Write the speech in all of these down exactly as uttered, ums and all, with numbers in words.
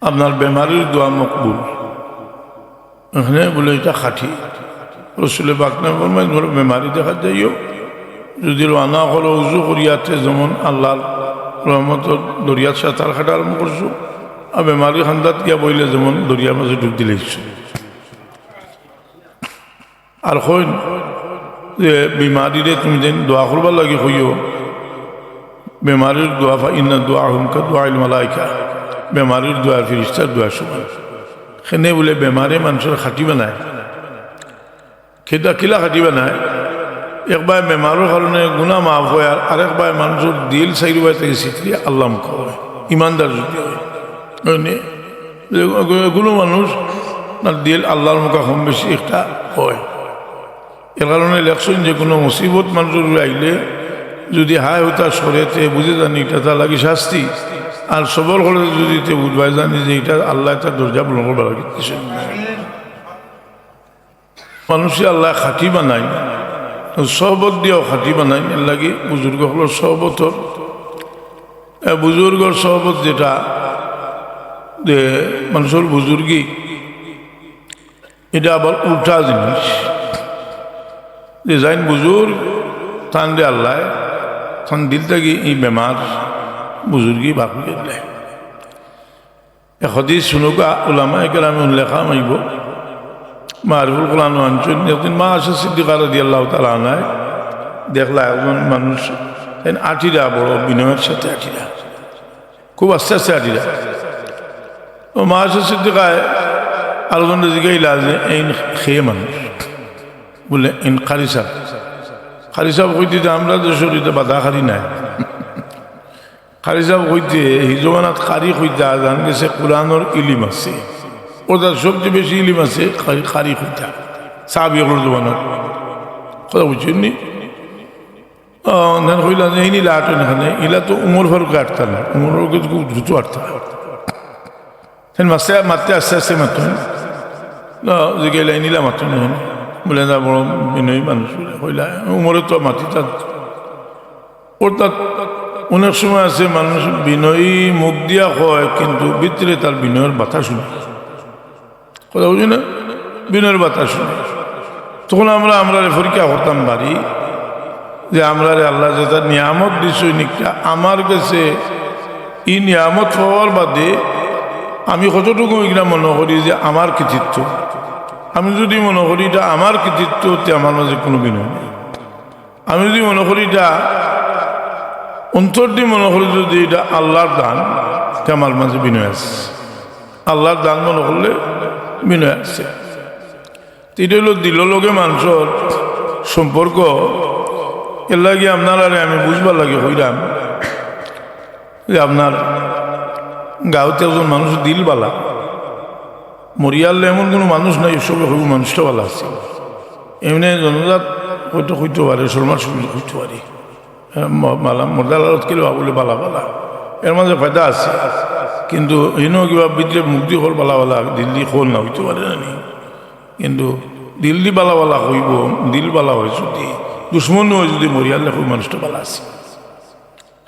আপনার বেমারির দোয়া মকবুল। এখানে বলে এটা খাঁটি। রসুলে পাক না ফরমাইন, "তোমরা বেমারি দেখাত যাইও, যদি রওয়ানা করো উজু করিয়া তে যেমন আল্লাহর রহমতর দরিয়াত সাঁতার কাটা আরম্ভ করছো, আর বেমারি খান্দাত গিয়া বইলে যেমন দরিয়ার মাঝে ডুব দিলাইছো।" আর কইন যে বেমারিরে তুমি যেন দোয়া করবার লাগি কইও, বেমারির দোয়া, "ফাইন্না দুআহুম কাদুআইল মালাইকা", বেমারির দোয়া ফিরিস্তার দোয়া সমান। এখানে বলে বেমারে মানুষর খাঁটি বানায়। কিতা কিলা খাঁটি বানায়? একবার বেমারর কারণে গুনাহ মাফ হয়, আর আরেকবার মানুষর দিল চাইরোবায় থাকি ছিতরিয়া আল্লাহ মুখা হয়, ইমানদার যদি হয়। অইনে যে কোনো মানুষ তার দিল আল্লাহর মুখা কম বেশি একটা হয়। এর কারণে লেখছইন যে কোনো মুসিবত মানুষর উপরে আইলে যদি হায় হতাশ করে তে বুঝে জানি এটা তার লাগি শাস্তি, আর সবর করে যদি তে বুঝবায় জানি যে এটা আল্লাহ তার দরজা বন্ধ করবার লাগি দিছে। মানুষে আল্লাহ খাঁটি বানাইন, সহবত দিয়াও খাঁটি বানাইন। এর লাগি বুজুর্গ হলো সহবতর, এ, বুজুর্গর সহবত যেটা, যে মানুষর বুজুর্গি, এটা আবার উল্টা জিনিস। যে যাইন বুজুর্গ, তানরে আল্লাহ, তান দিল থাকি এই বেমার, বুজুর্গি বাকি দেয়। এক হাদিস শুনুকা, উলামায়ে কেরামে উল্লেখ মাইব। মারিফুল কোরআন আনছইন, একদিন মা আয়েশা সিদ্দিকা রাদিয়াল্লাহু তাআলা আনহায় দেখলা একজন মানুষ তাইন আটিরা, বড় বিনয়ের সাথে আটিরা, খুব আস্তে আস্তে আটিরা। তো মা আয়েশা সিদ্দিকায় আরোজনরে জিগাইলা যে, "এইন কে মানুষ?" বলে, "এইন কারি সাব।" কারি সাব কইতে যে আমরা যে শরীরে বাধা কারি নাই। কারি সাব কইতে, হি জমানাত কারি কইতা, জান গেছে কোরআনর ইলিম আছে। অর্থাৎ সবচেয়ে বেশি ইলিম আছে কারি, কারি কইতা। সাহাবী অকলর জমানাত। কথা বুঝছইন নি? আহ, তাইন কইলা যে, "এইন ইলা আটইন এখানে, ইলা তো উমর ফারুকে আটতা না, উমর ফারুকে তো খুব দ্রুত আটতা।" তাইন মাতে, মাতে আস্তে আস্তে মাতইন। না, জিগাইলা, "এইন ইলা মাতইন এখানে।" বলে, "না, বড় বিনয়ী মানুষ।" বলে, কইলা, "উমরে তো মাতিতা।" অর্থাৎ অনেক সময় আছে মানুষ বিনয়ী মুখ দিয়া কয়, কিন্তু ভিতরে তার বিনয়ের বাতাস নাই। কথা বুঝি না? বিনয়ের বাতাস নাই। তখন আমরা, আমরারে পরীক্ষা করতাম পারি যে আমরারে আল্লাহ যেটা নিয়ামত দিছইন, নিকটা আমার গেছে এই নিয়ামত পাওয়ার বাদে আমি কতটুকু ইগুলা মনে করি যে আমার কৃতিত্ব। আমি যদি মনে করি এটা আমার কৃতিত্ব, তে আমার মাঝে কোনো বিনয় নেই। আমি যদি মনে করি এটা অন্তর দি মনে করি যদি এটা আল্লাহর দান, তে আমার মাঝে বিনয় আছে। আল্লাহর দান মনে করলে বিনয় আছে। তো এটা অইলো দিলর লগে মানুষর সম্পর্ক। এর লাগি আপনারারে আমি বুঝবার লাগি কইরাম যে আপনার গাঁওত একজন মানুষ দিল বালা, মরিয়ারলে এমন কোনো মানুষ নাই, সবে কইবো মানুষটা বালা আছে। এমনে জনজাত হয়তো কইতো পারে, শর্মার সুবিধা কইতো পারে। এ, ম-, মালা, মর্দা লালত কেলে বা বলে বালা বালা। এর মাঝে ফায়দা আছে। কিন্তু ইনো কিবা ভিতরে মুখ দি কর বালা বালা, দিল দি কর না অইতো পারে না নি। কিন্তু দিল দি বালা বালা কইবো, দিল বালা হয় যদি, দুশমন হয় যদি মরিয়ারলে কই মানুষটা বালা আছে।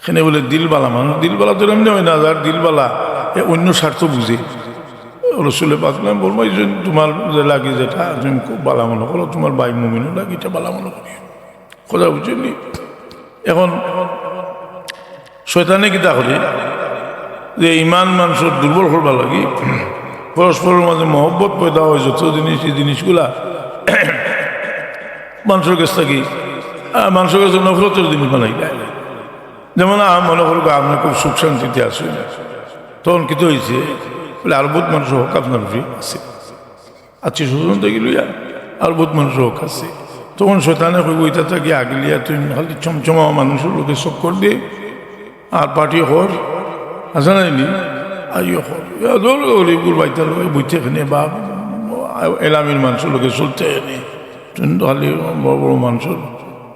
এখানে বলে দিল বালা মানুষ, দিল বালা তো এমনি হয় না, যার দিল বালা, এ অন্য স্বার্থ বুঝে। রসুলে পাক না ফরমাইছইন, "তোমার যে লাগি যেটা তুমি খুব বালা মনে করো, তোমার ভাই মুমিনর লাগি এটা বালা মনে করি।" কথা বুঝছইন নি? এখন শয়তানে কিতা করে যে ইমান মানুষর দুর্বল করবার লাগি পরস্পরর মাঝে মহব্বত পয়দা হয়, যত জিনিস, এই জিনিসগুলা মানুষর গেছ থাকি, আহ, মানুষর গেছে নফরতর জিনিস বানাই দেয়। যেমন, আহ, মনে করো, আপনি খুব সুখ শান্তিতে আছেন, তখন কিতা হইছে? বলে, "আর বহুত মানুষর হক আপনার উপরে আছে, আত্মীয় স্বজন থাকি লইয়া আর বহুত মানুষর হক আছে।" তখন শয়তানে কইবো, "ইটা থাকি আগিলিয়া তুই খালি চমচমা মানুষর লগে চক্কর দে, আর পার্টি কর, আছে না নি? আইও কর, ইয়া দৌড় দৌড়, এগুলো বাইতে লগে বইতে এখানে বা এলামির মানুষর লগে চলতে এনে, তুই তো খালি বড় বড় মানুষর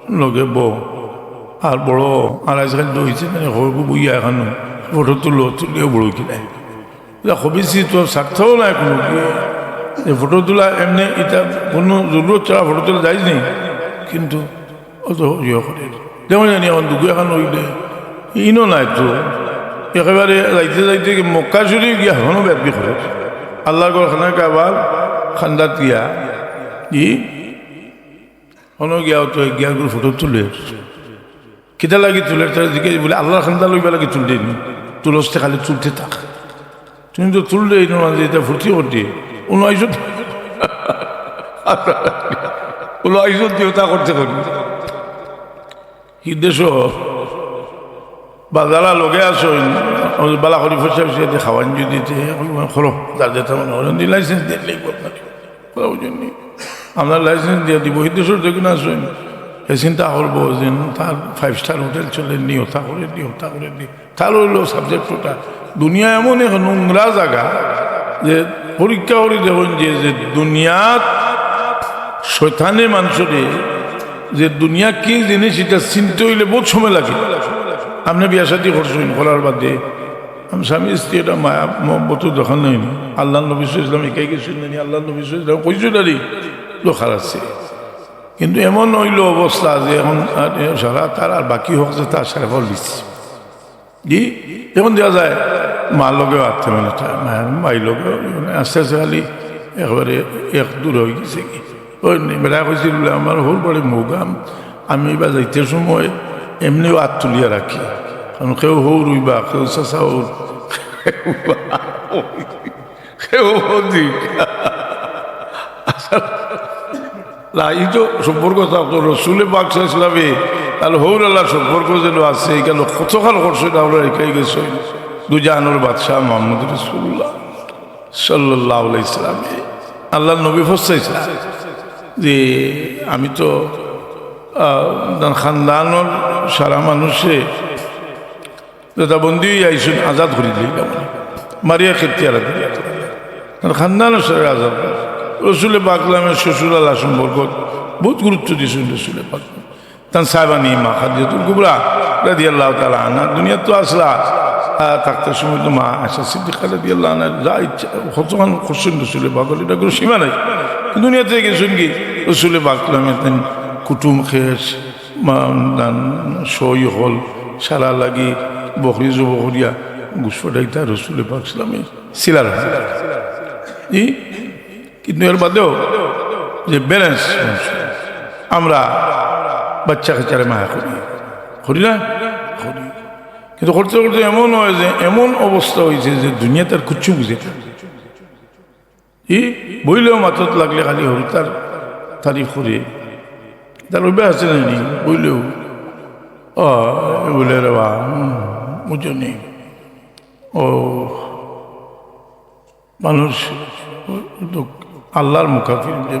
লগে বউ, আর বড় আর আজকাল তো হইছে মানে, হরগু বইয়া এখানো ফটো তুলো, তুলিও বড় কিনা।" এটা হবিসি তো স্বার্থও নাই কোনো কি। যে ফটো তোলা এমনি এটা কোনো জরুরত ছাড়া ফটো তোলা যায় নেই, কিন্তু অত ইয়ে করে। যেমন জানি এখন দুগু এখন হইলে ইনো নাই তো, একেবারে যাইতে যাইতে কি মক্কা শরীফ গিয়া হনো বেদবি করে, আল্লাহর ঘর খানা কাবার খান্দাত গিয়া, জি, হনো গিয়া তো গিয়া করে ফটো তুলে। কিতা লাগি তুলে? তারা জিজ্ঞেস বলে, "আল্লাহর খান্দা লইবা লাগি তুললে নি? তুলসতে খালি তুলতে থাক। তুমি তো তুললে এই নয় যে এটা ফুর্তি করতে।" উনো আইসো, উনো আইসো দিয়ে তা করতে করতে। হি দেশো বা যারা লগে আছো, বালা করি পয়সা পয়সা দিয়ে খাওয়ান যদি দিতে, করো, যার যেটা মনে করেন, লাইসেন্স দিয়ে লিখবো আপনাকে। করা বুঝেননি? আমরা লাইসেন্স দিয়ে দিব, হি দেশর দেখুন আসুন। হে চিন্তা করবো যে তার ফাইভ স্টার হোটেল চলে নি, ওটা করে নি, ওটা করে নি। তার হইলো সাবজেক্ট ওটা। দুনিয়া এমন এক নোংরা জায়গা যে পরীক্ষা করি দেখুন যে, যে দুনিয়াত শয়তানে মানুষরে যে দুনিয়া কি জিনিস এটা চিনতে হইলে বহুত সময় লাগে। আপনি বিয়া শাদী করছেন, করার বাদে আমি স্বামী স্ত্রী এটা মায়া মহব্বত দোকান হয়নি। আল্লাহর নবী সাল্লাল্লাহু আলাইহি ওয়াসাল্লাম একাই গেছেন নি, আল্লাহর নবী সাল্লাল্লাহু আলাইহি ওয়াসাল্লাম কইছেন নারী দোকান আছে। কিন্তু এমন হইল অবস্থা যে এখন আর এ সারা তার আর বাকি হক যে তার সারা ফল দিচ্ছে। জি, এখন দেখা যায় মার লগে আটতে মানে তার মায়ের মাই লগে মানে আস্তে আস্তে খালি একবারে এক দূর হয়ে গেছে কি। ওই নি-, বেটা কইছিল বলে, "আমার হৌর বাড়ি মৌগাম, আমি এবার যাইতে সময় এমনিও আত তুলিয়া রাখি, কারণ কেউ হৌর হইবা, কেউ চাচা হৌর, কেউ বা হৌর, কেউ হৌর দি।" না, এই তো সম্পর্ক থাকতো। রসুলে পাক সাল্লাল্লাহু আলাইহি ওয়াসাল্লামে তাহলে হৌর আল্লাহর সম্পর্ক যেন আছে, এই গেল কতকাল করছে, এটা আমরা রেখে গেছে দুজাহানের বাদশাহ মোহাম্মদ রসুল্লাহ সাল্লাল্লাহু আলাইহি ওয়াসাল্লামে আল্লাহর নবী ফসাইছিলেন যে আমি তো, আহ, তান খানদানর সারা মানুষে যেটা বন্দী হইয়া আইছুন, আজাদ করি দিলাম, মারিয়া খেতিয়ারা দিলাম, তান খানদানর সারা আজাদ। রসুলে পাক সাল্লামের শ্বশুর আল্লাহ সম্পর্ক বহুত গুরুত্ব দিয়েছেন রসুলে পাক। তান সাহেবানি মা খাদিজাতুল কুবরা রাদিয়াল্লাহু তাআলা আনহা দুনিয়াত তো আসলা, আহ, থাকতে সময় তো মা আয়েশা সিদ্দিকা রাদিয়াল্লাহু আনহা যা ইচ্ছা কতক্ষণ করছেন রসুলে পাক, এটা কোনো সীমা নাই। দুনিয়া থেকে গেছেন কি রসুলে পাক সাল্লামে তান কুটুম খেস, মা, তান সই হল, সারা লাগি বকরি জব করিয়া গুস ফাটাইতা রসুলে পাক সাল্লামে সিলার। ই কিন্তু এর বাদেও যে ব্যালেন্স, আমরা বাচ্চা কাচ্চারে মায়া করি, করি না? করি। কিন্তু করতে করতে এমন হয় যে এমন অবস্থা হয়েছে যে দুনিয়া তার কিচ্ছু বুঝে না। ই বইলেও মাতত লাগলে খালি হরিতার তারিফ করে। তার অভ্যাস আছে না নি? বইলেও, "ও, এ বলে রে বা, হুম, বুঝো নি? ও, মানুষ তো আল্লাহর মুখাফির যে,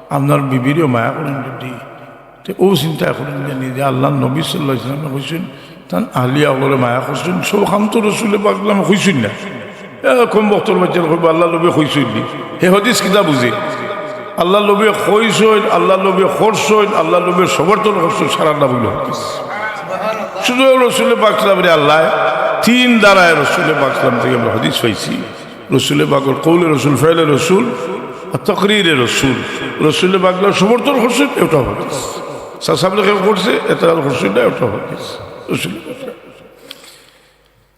আপনার বিবিরেও মায়া করেন যদি।" তে ও চিন্তা করেন যে নিজে আল্লাহর নবী সাল্লাল্লাহু আলাইহি ওয়াসাল্লামে কইছেন, তান আহলিয়া অকলরে মায়া করছেন, সব কাম তো রসুলে পাক সাল্লামে কইছেন না। এ, কম বক্তর বাচ্চার কইবা, আল্লাহর নবী কইছেন নি? হে হাদিস কিতা বুঝে? আল্লাহর নবী কইছেন, আল্লাহর নবী করছেন, আল্লাহর নবী সমর্থন করছেন, সারা না বলে হাদিস। শুধু রসুলে পাক সাল্লামরে আল্লাহ তিন ধারায় রসুলে পাক সাল্লাম থেকে আমরা হাদিস পাইছি। রসুলে পাকর কৌলে রসুল, ফেলে রসুল, আর তকরিরে রসুল। রসুলে পাকর সমর্থন করছেন, এটাও হাদিস। সাসাবলে কেউ করছে, এতরাজ করছে না, এটাও হাদিস। রসুলে পাক।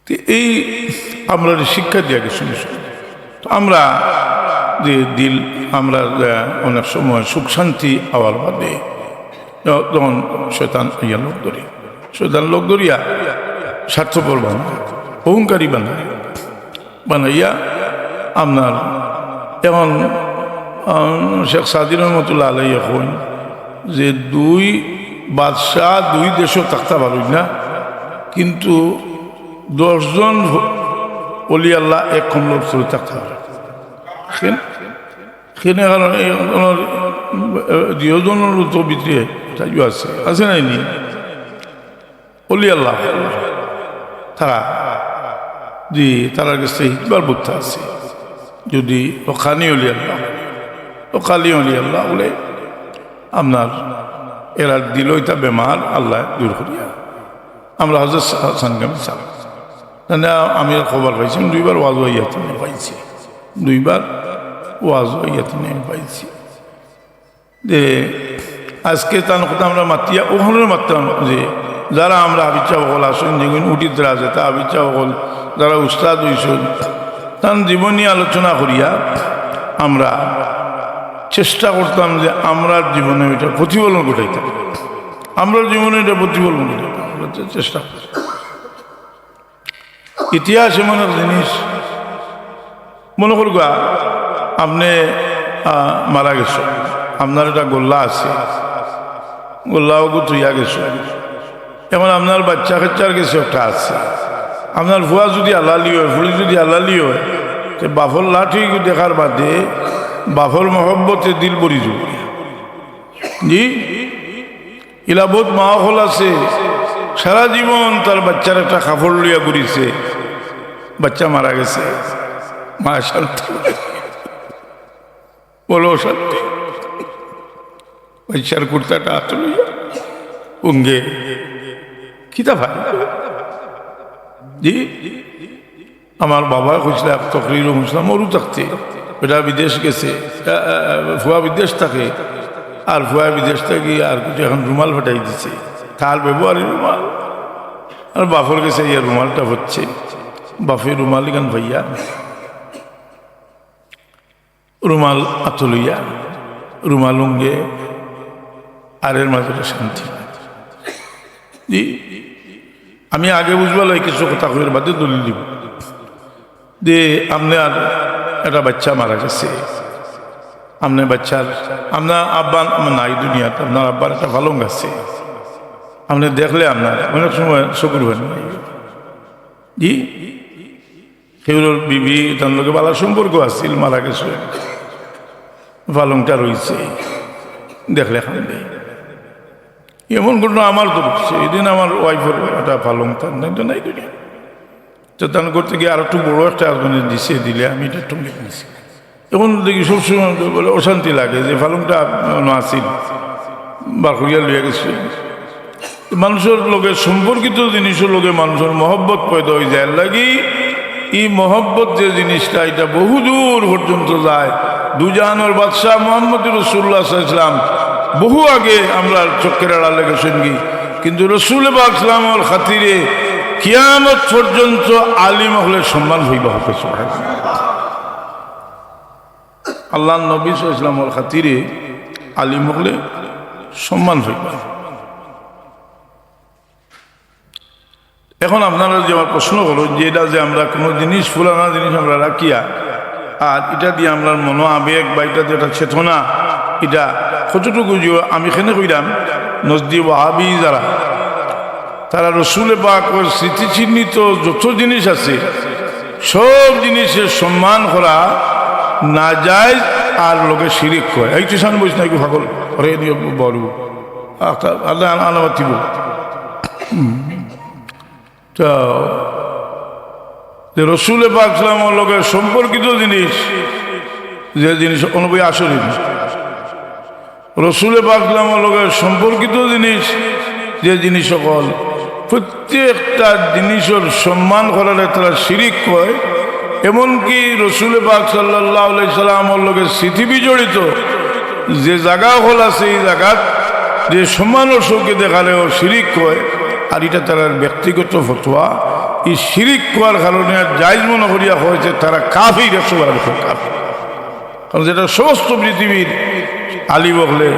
তো এই আমরা যে শিক্ষা দিয়া গেছি, তো আমরা যে দিল, আমরা, আহ, অনেক সময় সুখ শান্তি আওয়ার বাদে যখন শয়তান ইয়া লোক ধরি, শয়তান লোক ধরিয়া স্বার্থপর বানায়, অহংকারী বানায়, বানাইয়া আপনার এখন, আহ, শেখ সাদি রহমতুল্লাহ আলাইহি কইন যে দুই বাদশাহ দুই দেশও থাকতে পারইন না, কিন্তু দশজন অলি আল্লাহ এক কমলর তলে থাকতে পারে। কেন? কেন? কারণ এই ওনার, আহ, দুইজনের তো ভিতরে তাইও আছে, আছে নাই নি? অলি আল্লাহ, তারা জি, তারার কাছে হিকমার বুদ্ধা আছে। যদি ওখানি অলি আল্লাহ, ওখানি অলি আল্লাহ বলে আপনার এরার দিল এটা বেমার আল্লাহ দূর করিয়া। আমরা হজরত সা-, সানগামী সাহেব, মানে আমি খবর পাইছি, দুইবার ওয়াজ ইয়াতিনে পাইছি, দুইবার ওয়াজ ইয়াতিনে আমি পাইছি। যে আজকে তান কথা আমরা মাতিয়া, ওখানে মাততাম যে যারা আমরা হাফিজ সাব অকল আছইন, যেগুন উঠিত্রা আছে, তা হাফিজ সাব অকল, যারা উস্তাদ অইছইন, তান জীবনী আলোচনা করিয়া আমরা চেষ্টা করতাম যে আমরার জীবনে ইটা প্রতিফলন ঘটাইতাম, আমরার জীবনে ইটা প্রতিফলন ঘটাইতাম, আমরা চে-, চেষ্টা করতাম। ইতিহাস এমন এক জিনিস, মনো করউক্কা, আপনে, আহ, মারা গেছইন, আপনার একটা গোল্লা আছে, গোল্লা অগু থইয়া গেছইন। এখন আপনার বাইচ্চা-কাইচ্চার গেছে একটা আছে, আপনার ফুয়া যুদি হালালি অয়, ফুড়ি যুদি হালালি অয়, তে বাফর লাঠি দেখার বাদে বাফর মহব্বতে দিল ভরি যাইবো। জি, ইলা বউত মা অকল আছে, সারা জীবন তার বাইচ্চার একটা কাপড় লইয়া ঘুরিছে, বাইচ্চা মারা গেছে, মা শান্তি, বলো শান্তি, বাইচ্চার কুর্তাটা আতো লইয়া উঙ্গে কিতা ভাই? জি, আমার বাবায় কইছলা, এক তকরিরো হুনছলাম, অরু থাকতে, বেটা বিদেশ গেছে, আ, আ, আ, ফুয়া বিদেশ থাকে, আর ফুয়া বিদেশ থাকি আর কিছু এখন রুমাল ফাটাই দিছে, তার ব্যবহারই রুমাল, আর বাফর গেছে ইয়া রুমালটা হচ্ছে, বাফে রুমাল ইখান ভাইয়া, রুমাল আতো লইয়া, রুমাল উঙ্গে, আর এর মাঝে একটা শান্তি। জি, আমি আগে বুঝবা লাগি কিছু কথা কইয়ার বাদে দলিল দিমু। যে আপনার একটা বাইচ্চা মারা গেছে, আপনার বাইচ্চার, আপনার আব্বা নাই দুনিয়াত, আপনার আব্বার একটা পালং আছে, আপনে দেখলে আপনার অনেক সময় চকুর পানি আইবো। জি, কেউর বিবি তার লগে ভালা সম্পর্ক আছিল, মারা গেছে, পালংটা রইছে, দেখলে কান্দে। এমন ঘটনা আমার তো ঘটছে, এদিন আমার ওয়াইফর একটা পালং তার নাই তো নাই দুনিয়া, তো তার করতে গিয়ে আর একটু বড় একটা হাজবেন্ডে দিছে, দিলে আমি এটা টুঙ্গে নিছি। এখন দেখি সবসময় তো বলে অশান্তি লাগে যে পালংটা না আছিল, বার করিয়া লইয়া গেছে। মানুষর লগে সম্পর্কিত জিনিসর লগে মানুষর মহব্বত পয়দা অই যায়, এর লাগি ই মহব্বত যে জিনিসটা, এটা বহু দূর পর্যন্ত যায়। দুজাহানর বাদশাহ মোহাম্মদ রসুল্লাহ সাল্লাল্লাহু আলাইহি ওয়াসাল্লাম বহু আগে আমরার চক্ষের আড়ালে গেছইন গি, কিন্তু রসুল পাক সাল্লামর খাতিরে কিয়ামত পর্যন্ত আলিম অকলে সম্মান পাইবা। সুবহানাল্লাহ। আল্লাহর নবী সাল্লাল্লাহু আলাইহি ওয়াসাল্লামর খাতিরে আলিম অকলে সম্মান পাইবা। এখন আপনারা যে আমার প্রশ্ন করইন যে এটা যে আমরা কোনো জিনিস, পুরানা জিনিস আমরা রাখিয়া আর এটা দিয়া আমরার মনো আবেগ বা এটা যে একটা চেতনা, এটা কতটুকু যে আমি কেনে কইরাম, নজদি ওয়াহাবি যারা, তারা রসুলে পাকর স্মৃতিচিহ্নিত যত জিনিস আছে, সব জিনিসের সম্মান করা নাজায়েজ আর লগে শিরিক কয়। এই তুই সামনে বইস না, একটু ফাগল, ওরে নিয়ে বড়, আল্লাহ আলামত দিব। তো যে রসুলে পাক সাল্লামর লগে সম্পর্কিত জিনিস, যে জিনিস অনবী আসরিন, রসুলে পাক সাল্লামর লগে সম্পর্কিত জিনিস, যে জিনিস অকল প্রত্যেকটা জিনিসর সম্মান করারে তারা শিরিক কয়। এমনকি রসুলে পাক সাল্লাল্লাহু আলাইহি সাল্লামর লগে স্মৃতি বিজড়িত যে জাগা অকল আছে, এই জাগাত যে সম্মানর চউখে দেখারেও শিরিক কয়। আর এটা তারার ব্যক্তিগত ফতোয়া। এই শিরিক কওয়ার কারণে আর জায়েজ মনো করিয়া কয় যে তারা কাফির, একশো বার কাফির। কারণ যেটা সমস্ত পৃথিবীর আলিম অকলে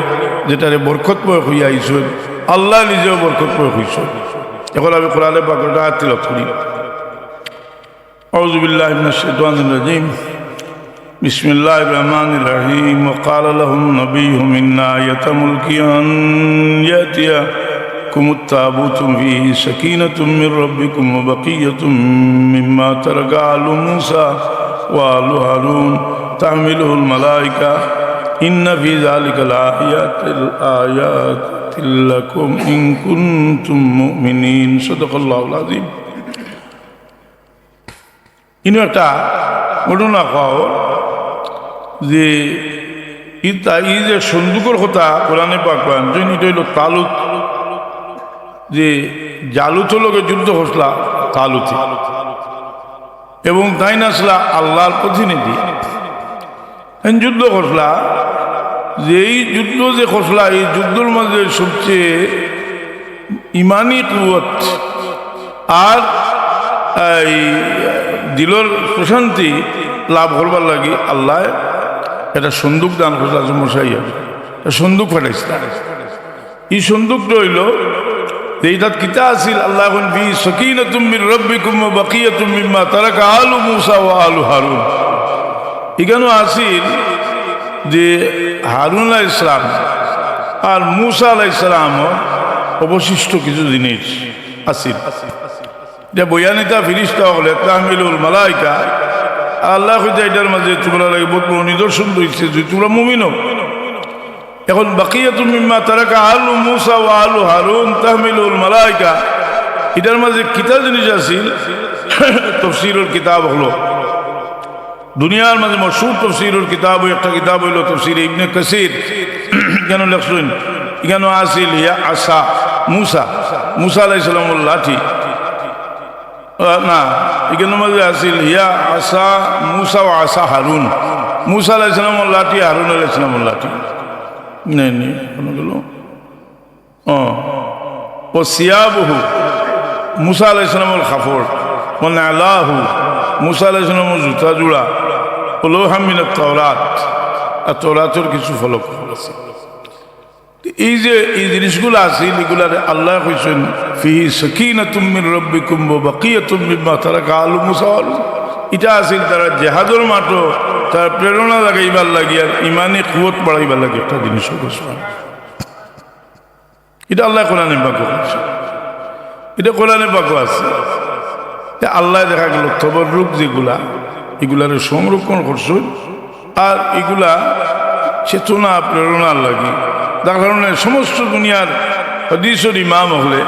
যেটারে বরকতময় কইয়া আইছইন, আল্লাহ নিজেও বরকতময় কইছইন। এখন আমি কোরআনে পাকর আয়াত তিলাওয়াত করি। أعوذ بالله من الشيطان الرجيم. بسم الله الرحمن الرحيم. وقال لهم نبيهم إن آية ملكه أن يأتيكم تابوت فيه سكينة من ربكم وبقية مما ترك آل موسى وآل هارون تحمله الملائكة إن في ذلك لآيات، لآيات لكم إن كنتم مؤمنين. صدق الله العظيم. ইনো একটা ঘটনা কও যে ইতা, ই যে সন্দুকর কথা কোরআনে পাক আনছইন, ইটা অইলো তালুত, যে জালুতর লগে যুদ্ধ করছিলা তালুতে, এবং তাইন আছলা আল্লাহর প্রতিনিধি। এন যুদ্ধ করছিলা, যে এই যুদ্ধ যে করছিলা, এই যুদ্ধর মাঝে সবচেয়ে ইমানি কুওত আর এই দিলর প্রশান্তি লাভ করবার লাগি আল্লায় একটা সন্দুক দান করছইন, আজম মশাই একটা সন্দুক পাঠাইছইন। ই সন্দুকটা অইলো যে ইটাত কিতা আছিল, আল্লায় কইন, "ফিহি সাকিনাতুম মির রাব্বিকুম ওয়া বাকিয়াতুম মিম্মা তারাকা আলু মুসা ওয়া আলু হারুন।" ইখানো আছিল যে হারুন আলাইহিস সালাম আর মুসা আলাইহিস সালামর অবশিষ্ট কিছু জিনিস আছিল। যে বইয়া নিতা ফিরিস্তা অকলে, তাহমিলুহুল মালাইকা, আল্লায় কইতা, "ইটার মাঝে তুমরার লাগি বউত বড় নিদর্শন রইছে, যদি তুমরা মুমিন অও।" এখন বাকিয়াতুম মিম্মা তারাকা আলু মুসা ওয়া আলু হারুন তাহমিলুহুল মালাইকা, ইটার মাঝে কিতা জিনিস আছিল? তফসিরুল কিতাব অকলো, দুনিয়ার মাঝে মশহুর তফসিরুল কিতাব, একটা কিতাব অইলো তফসিরে ইবনে কাসির। ইখানো লেখছইন, ইখানো আছিল হিয়া আসা মুসা, মুসা আলাইহিস সালামর লাঠি। আহ, না, ইখানর মাঝে আছিল হিয়া আসা মুসা ওয়া আসা হারুন, মুসা আলাইহিস সালামর লাঠি, হারুন আলাইহিস সালামর লাঠি। নেই, নেই, কোনো গেল? ও, ও সিয়াবুহু, মুসা আলাইহিস সালামর কাপড়, ও নালাহু, মুসা আলাইহিস সালামর জুতা জোড়া, ও লাওহাম মিনাত তাওরাত, আর তাওরাতর কিছু ফলক আছে। এই যে এই জিনিসগুলা আছিল, ইগুলারে আল্লায় কইছইন, "ফিহি সাকিনাতুম মির রাব্বিকুম ওয়া বাকিয়াতুম মিম্মা তারাকা আলু মুসা ওয়া আলু।" ইটা আছিল তারা জেহাদর মাঠো তারা প্রেরণা জাগাইবার লাগি আর ইমানি কুওত বাড়াইবার লাগি একটা জিনিস অইলো। ইটা আল্লায় কোরআনে পাকো কইছইন, ইটা কোরআনে পাকো আছে। তে আল্লায় দেখা গেল তবররুক যেগুলা, ইগুলারে সংরক্ষণ করছইন, আর ইগুলা চেতনা প্রেরণার লাগি। যার কারণে সমস্ত দুনিয়ার হাদিসর ইমাম অকলে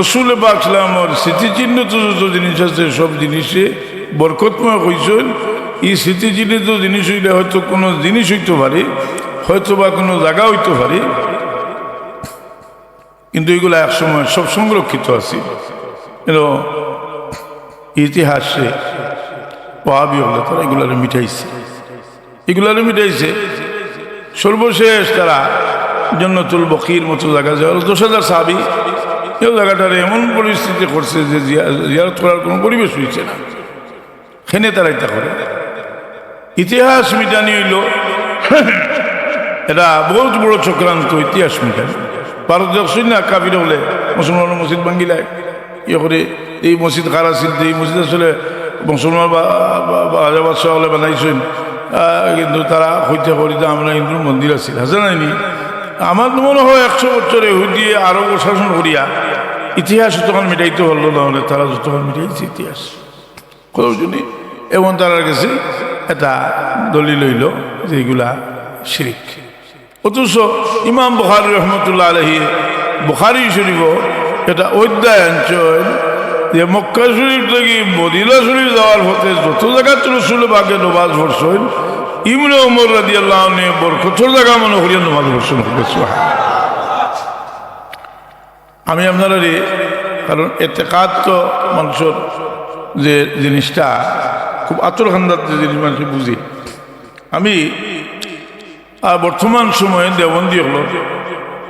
রসুল পাক সাল্লামর স্মৃতিচিহ্নিত যত জিনিস আছে, সব জিনিসে বরকতময় কইছইন। ই স্মৃতিচিহ্নিত জিনিস অইলে হয়তো কোনো জিনিস অইতো পারে, হয়তো বা কোনো জাগা অইতো পারে, কিন্তু ইগুলা একসময় সব সংরক্ষিত আছিল। কিন্তু ইতিহাসে ওয়াহাবি অকলে তারা ইগুলারে মিটাইছে, ইগুলারে মিটাইছে। সর্বশেষ তারা জন্নতুল বকির মতো জাগা যায়, দশ হাজার সাহাবি, এই জাগাটারে এমন পরিস্থিতি করছে যে জিয়া-, জিয়ারত করার কোনো পরিবেশ অইছে না। হেনে তারা ইতা করে। ইতিহাস মিটানি অইলো এটা বউত বড় চক্রান্ত, ইতিহাস মিটানি। ভারত দেখছইন না, কাফির অকলে মুসলমানর মসজিদ ভাঙ্গিলায়, ইয়ে করে, এই মসজিদ কার আছিল, এই মসজিদ আসলে মুসলমান বা, বা, বা রাজা বাদশাহ অকলে বানাইছইন, আহ, কিন্তু তারা কইতা কইতা আমরা হিন্দুর মন্দির আছিল, আছে না নি? আমার তো মনে হয় একশো বছর ইহুদি আরব শাসন করিয়া ইতিহাস যতক্ষণ মিটাইতে পারলো না, অনে তারা যতক্ষণ মিটাইছে ইতিহাস। কতজনই এবং তারার কাছে এটা দলিল অইলো যে ইগুলা শিরিক। অথচ ইমাম বুখারী রহমতুল্লাহ আলাইহি বুখারী শরীফো একটা অধ্যায় আনছইন যে মক্কা শরীফ থাকি মদিনা শরীফ যাওয়ার পথে যত জাগাত রসুল পাকে নমাজ পড়ছইন, ইবনে ওমর রাদিয়াল্লাহু আনহু বরকতর জাগা মনে করিয়া নমাজ পড়ছইন। সুবহানাল্লাহ। আমি আপনারারে, কারণ এতেকাদ তো মানুষর যে জিনিসটা খুব আতর খান্দাত যে জিনিস মানুষ বুঝে। আমি, আহ, বর্তমান সময়ে দেওবন্দি অকলর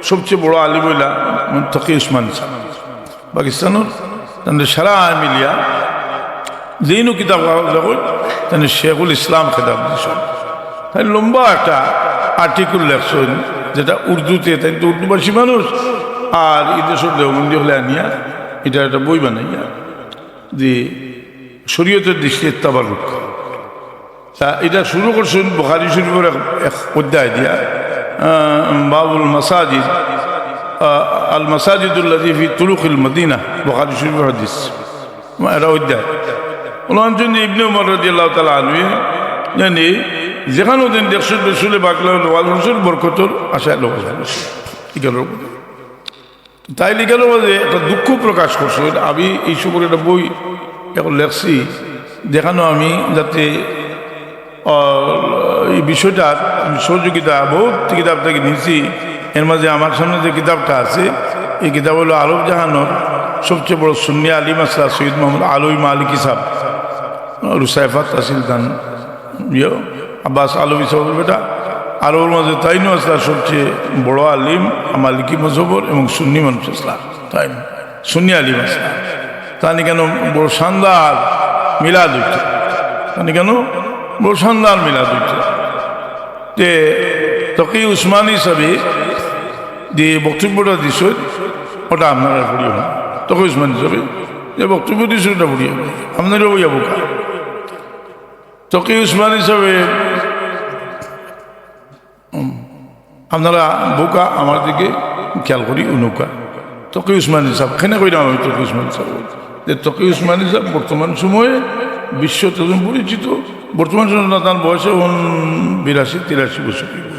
সবচেয়ে বড় আলিম অইলা, মানে, তকি উসমান সাহেব, পাকিস্তানর, তানরে সারা মিলিয়া যেইনও কিতাব কাগজ দেখইন, তাইন শেখুল ইসলাম খেতাব দিছইন। তাইন লম্বা একটা আর্টিকেল লেখছইন, যেটা উর্দুতে, তাইন তো উর্দুভাষী মানুষ, আর ই দেশর দেওবন্দি অকলে আনিয়া ইটা একটা বই বানাইয়া যে শরীয়তের দৃষ্টিতে তাবাররুক। তা ইটা শুরু করছইন বুখারী শরীফর এক, এক অধ্যায় দিয়া, আহ, বাবুল মাসাজিদ, আহ, আল মাসাজিদুল্লাতী ফি তুরুকিল মদিনা, বুখারী শরীফর হাদিস। এটা অধ্যায়। বললাম যে ইবনে উমর রাদিয়াল্লাহু তাআলা আনহু, জানি, যেখানো দিন দেখছইন রসুলে পাক নমাজ পড়ছইন, বরকতর আশায় নমাজ পড়ছইন। ইখানর উপরে। তাইন ইখানর মাঝে একটা দুঃখ প্রকাশ করছইন। আমি এই সম্পর্কে একটা বই এখন লেখছি, যেখানো আমি যাতে আহ, এই বিষয়টার আমি সহযোগিতা বউত কিতাব থাকি নিছি। এর মাঝে আমার সামনে যে কিতাবটা আছে, এই কিতাব অইলো আরব জাহানর সবচেয়ে বড় সুন্নি আলিম আছলা সৈয়দ মোহাম্মদ আলভী মালিকী সাহেব, রুসাইফাত আছিল তান ইয়ে, আব্বাস আলভী সাহেবর বেটা। আরবর মাঝে তাইনও আছলা সবচেয়ে বড় আলিম, মালিকী মজহবর এবং সুন্নি মানুষ আছলা। তাইন সুন্নি আলিম আছে, তাইন কেন বড় শানদার মিলাদ অইতো, তাইন কেন বড় শানদার মিলাদ অইতো। তে তকি উসমানী সাহেবে যে বক্তব্যটা দিছইন, ওটা আপনারা পড়িও না। তকি উসমানী সাহেবে যে বক্তব্য দিছইন, ওটা পড়িও না। আপনারা ওই বোকা। তকি উসমানী সাহেবে, উম, আপনারা বোকা, আমার দিকে খেয়াল করি, উনুকা। তকি উসমানী সাহেব, কেনে কইলাম আমি তকি উসমানী সাহেব? যে তকি উসমানী সাহেব বর্তমান সময়ে বিশ্ব তখন পরিচিত, বর্তমান সময়ে তার বয়সে এখন বিরাশি তিরাশি বছর অইবো।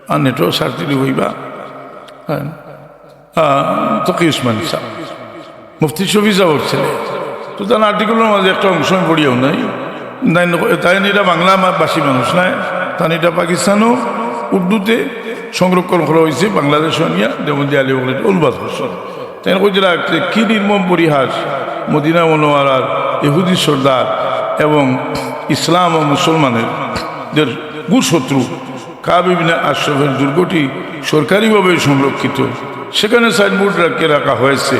আর নেটো সার্টিলি হইবা। হ্যাঁ। আহ, তকি উসমানী সাহেব, মুফতি শফি সাহেবর ছেলে। তো তার আর্টিকেলর মাঝে একটা অংশ আমি পড়িয়াও নাই। তাইন, তাইন এটা বাংলা মা-, ভাষী মানুষ নায়, তাইন এটা পাকিস্তানও উর্দুতে সংরক্ষণ করা হয়েছে, বাংলাদেশও নিয়া দেওবন্দি আলী বলে অনুবাদ করছে। তাইন কইতে লাগছে, কি নির্মম পরিহাস, মদিনা মনোয়ারার ইহুদি সর্দার এবং ইসলাম ও মুসলমানের দের গুরু শত্রু কাব ইবনে আশরাফের দুর্গটি সরকারিভাবে সংরক্ষিত। সেখানে সাইনবোর্ড রাখে রাখা হয়েছে,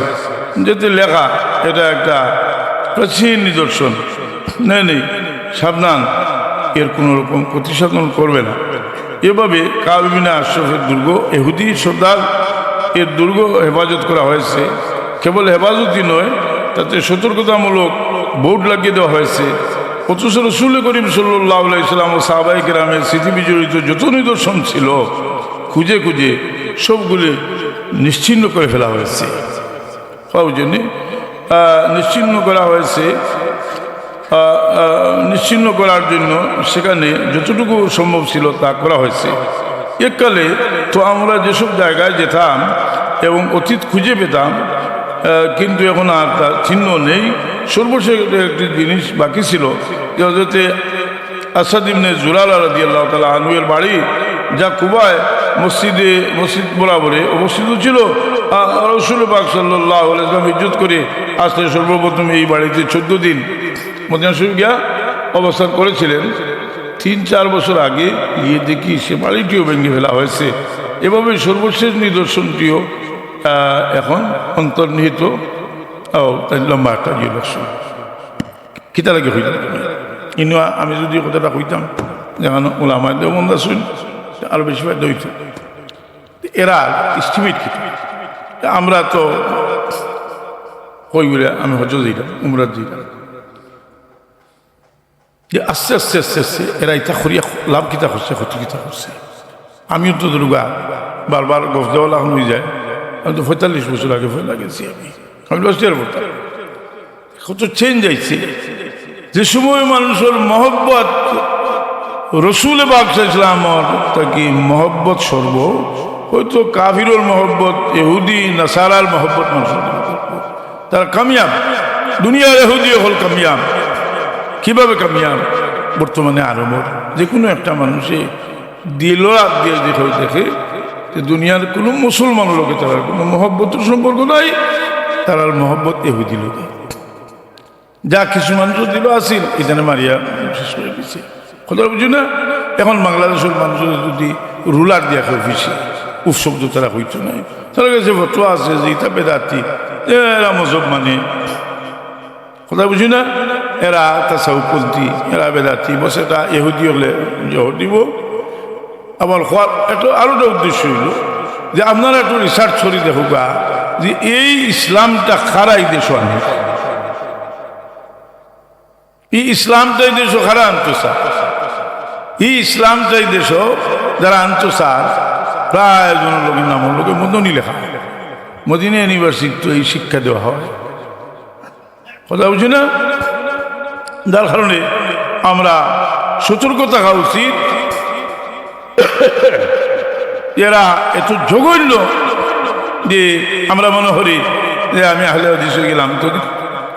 যেতে লেখা, "এটা একটা প্রাচীন নিদর্শন।" নেই, নেই, সাবধান, এর কোনো রকম ক্ষতিসাধন করবে না। এভাবে কাব ইবনে আশরাফের দুর্গ, এহুদি সর্দার এর দুর্গ হেফাজত করা হয়েছে। কেবল হেফাজতই নয়, তাতে সতর্কতামূলক বোর্ড লাগিয়ে দেওয়া হয়েছে। অথচ রসুল করিম সাল্লাল্লাহু আলাইহি সাল্লাম ও সাহাবায়ে কেরামের স্মৃতি বিজড়িত যত নিদর্শন ছিল, খুঁজে খুঁজে সবগুলি নিশ্চিহ্ন করে ফেলা হয়েছে। বুঝেননি? আহ, নিশ্চিহ্ন করা হয়েছে। আহ, আহ, নিশ্চিহ্ন করার জন্য সেখানে যতটুকু সম্ভব ছিল তা করা হয়েছে। এককালে তো আমরা যেসব জায়গায় যেতাম এবং অতীত খুঁজে পেতাম, আহ, কিন্তু এখন আর তার চিহ্ন নেই। সর্বশেষ একটি জিনিস বাকি ছিল, যে হযরতে আসাদ ইবনে জুরারা রাদিয়াল্লাহু তাআলা আনহু এর বাড়ি, যা কুবায় মসজিদে, মসজিদ বরাবরে অবস্থিত ছিল। আর রসুল পাক সাল্লাল্লাহু আলাইহি ওয়াসাল্লাম হিজরত করে আসলে সর্বপ্রথম এই বাড়িতে চোদ্দ দিন মদিনা শরীফ গিয়া অবস্থান করেছিলেন। তিন চার বছর আগে গিয়ে দেখি সে বাড়িটিও ভেঙে ফেলা হয়েছে। এভাবে সর্বশেষ নিদর্শনটিও, আহ, এখন অন্তর্নিহিত। ও, তাই লম্বা একটা ইয়ে লাগছে। কিতা লাগে কইতাম? ইনো আমি যদি কথাটা কইতাম, যেখানে ওলামায়ে দেওবন্দ আছইন, আরো বেশি ফায়দা অইতো। এরা estimate কিতা? আমরা তো কই বলে আমি হজ্জ যাইতাম, উমরাত যাইতাম। যে আস্তে আস্তে আস্তে আস্তে এরা ইতা করিয়া লাভ কিতা করছে, ক্ষতি কিতা করছে। আমিও তো দুর্গা বারবার গফ দেওয়া লাগানো হয়ে যায়। আমি তো পঁয়তাল্লিশ বছর আগে পয়লা গেছি আমি। আমি লাস্ট ইয়ার পড়তাম। কত চেঞ্জ আইছে। যে সময় মানুষের মহব্বত রসুল পাক সাল্লাল্লাহু আলাইহি ওয়াসাল্লামর থাকি মহব্বত সর্ব, হয়তো কাফিরর মহব্বত, ইহুদি নাসারার মহব্বত মানুষের, তারা কামিয়াব। দুনিয়ার ইহুদি অকল কামিয়াব। কিভাবে কামিয়াব? বর্তমানে আরবর যে কোনো একটা মানুষে দিল আত দিয়া যে কেউ দেখে যে দুনিয়ার কোনো মুসলমান লোকে তারার কোনো মহব্বতর সম্পর্ক নাই, তারার মহব্বত ইহুদি লোকে। যা কিছু মানুষ দিল আছিল, এখানে মারিয়া শেষ করে দিছে। কথা বুঝি না? এখন বাংলাদেশের মানুষ যদি রুলার দিয়া কেউ পিছে, উৎসব তো তারা হইতো নাই। তারা কাছে ফতোয়া আছে যে ইতা বেদাতি, এরা মজহব মানে। কথা বুঝি না? এরা তাসাউফপন্থী, এরা বেদাতি, বস এটা ইহুদি হলে জহর দিব। আবার হওয়ার একটা আরোটা উদ্দেশ্য হইল যে আপনারা একটু রিসার্চ করে দেখুকা যে এই ইসলামটা কারা এই দেশো আনে। এই ইসলামটা এই দেশো কারা আনতো স্যার? এই ইসলামটা এই দেশো যারা আনতো স্যার, প্রায় জনের লোকের নামের লোকে মদনী লেখা। মদিনা ইউনিভার্সিটি তো এই শিক্ষা দেওয়া হয়। কথা বুঝি না? যার কারণে আমরা সতর্ক থাকা উচিত। এরা এত জঘন্য যে আমরা মনে করি যে আমি আহলে হাদিস হয়ে গেলাম, তো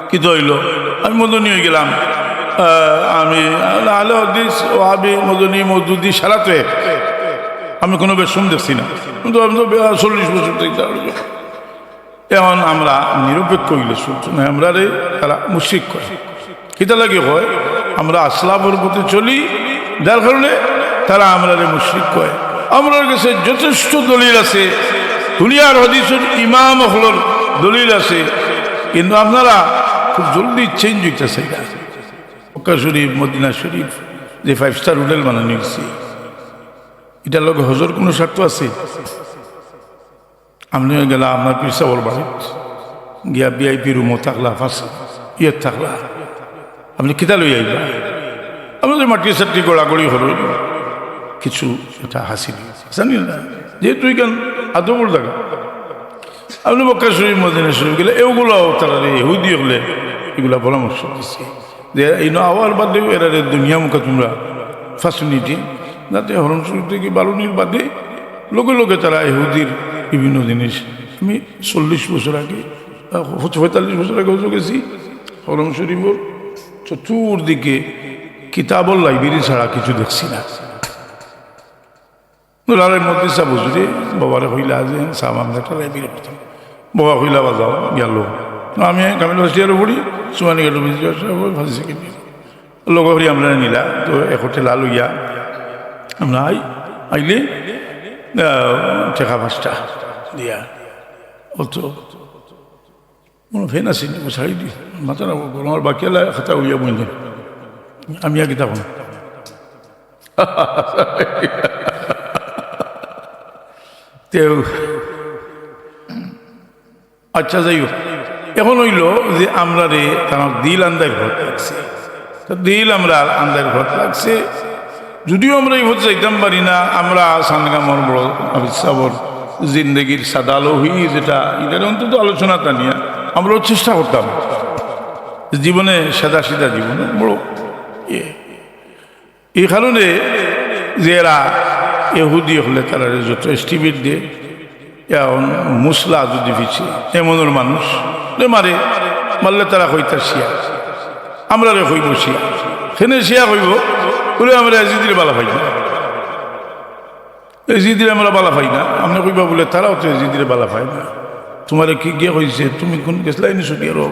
কি তো হইল? আমি মদনী হয়ে গেলাম। আহ, আমি আহলে হাদিস, ওয়াহাবি, মদনী, মওদুদি, সারা তো এক। আমি কোনো বেশম দেখছি না, কিন্তু আমি তো বে-, চল্লিশ বছর থেকে তার এখন আমরা নিরপেক্ষ হইলে চলতো না, আমরারে তারা মুশরিক কয়। কিতা লাগে কয়? আমরা আসলাফর পথে চলি, যার কারণে তারা আমরারে মুশরিক কয়। আমরার কাছে যথেষ্ট দলিল আছে, দুনিয়ার হাদিসের ইমাম অকলর দলিল আছে, কিন্তু আপনারা খুব জলদি চেঞ্জ অইতা চাইরা। মক্কা শরীফ, মদিনা শরীফ, যে ফাইভ স্টার হোটেল বানানি অইছে, ইটার লগে হজর কুনু স্বার্থ আছে? আপনে গেলা আপনার পীর সাবর বাড়িত, গিয়া ভিআইপি রুমো থাকলা, ফার্স্ট ইয়েত থাকলা, আপনে কিতা লইয়া আইবা? আপনে যে মাটি-সাটি গড়াগড়ি করইন, কিছু একটা হাসিল অইছে, জানি না, যেহেতু ইখান আদবর জাগা। আপনে মক্কা শরীফ, মদিনা শরীফ গেলে এগুলাও তারারে ইহুদি অকলে ইগুলা পরামর্শ দিছে যে ইনো আওয়ার বাদেও এরারে দুনিয়া মুখা তুমরা পাঁচ মিনিটে, যাতে হরম শরীফ থাকি বারনির বাদে লগে লগে তারা ইহুদির বিভিন্ন জিনিস। আমি চল্লিশ বছর আগে, আহ, পঁয়তাল্লিশ বছর আগে হজো গেছি, হরম শরীফর চতুর্দিকে কিতাবর লাইব্রেরি ছাড়া কিছু দেখছি না। নুরারে মদ্রিসা বুঝলে বাবারে কইলা যে, "সাব, আমরা একটা লাইব্রেরি করতাম।" বাবা কইলা, "বাজাও, গেল।" আমি কামিল ফার্স্ট ইয়ারো পড়ি, সুমানি গেল ফার্স্ট সেকেন্ড ইয়ার। লগে করি আমরা নিলা, তো এক হোটেল আলু ইয়া, আমরা আই, আইলে, আহ, টেকা পাঁচটা দিয়া। অত কোনো ফ্যান আছে নি? ছাড়ি দি। মাথা না গরম, আমার বাকি আলা খাতা উড়িয়া বইনি। আমি আর কিতা কম। তেও, আচ্ছা, যাই হোক, এখন অইলো যে আমরারে তারা দিল আন্দাইর ঘর লাগছে। তো দিল আমরার আন্দাইর ঘর লাগছে। যদিও আমরা ই পথে যাইতাম পারি না, আমরা সানগামর বড় হাফিজ সাবর জিন্দেগির সাদা লৌহি যেটা, ইটারে অন্তত আলোচনা টানিয়া আমরাও চেষ্টা করতাম। জীবনে সাদা সিধা জীবন বড় ইয়ে। ই কারণে যে এরা ইহুদি অকলে তারারে যত এস্টিমেট দেয়, এখন মুসলা যদি পিছে এমনর মানুষ রে মারে, মারলে তারা কইতা শিয়া, আমরারে কইব শিয়া। কেনে শিয়া কইব? বলে, "আমরা এজিদিরে বালা পাই না, এজিদিরে আমরা বালা পাই না।" আপনে কইবা বলে, "তারাও তো এজিদিরে বালা পায় না।" তুমারে কে গিয়া কইছে? তুমি কুন গেছলায় নি সৌদি আরব?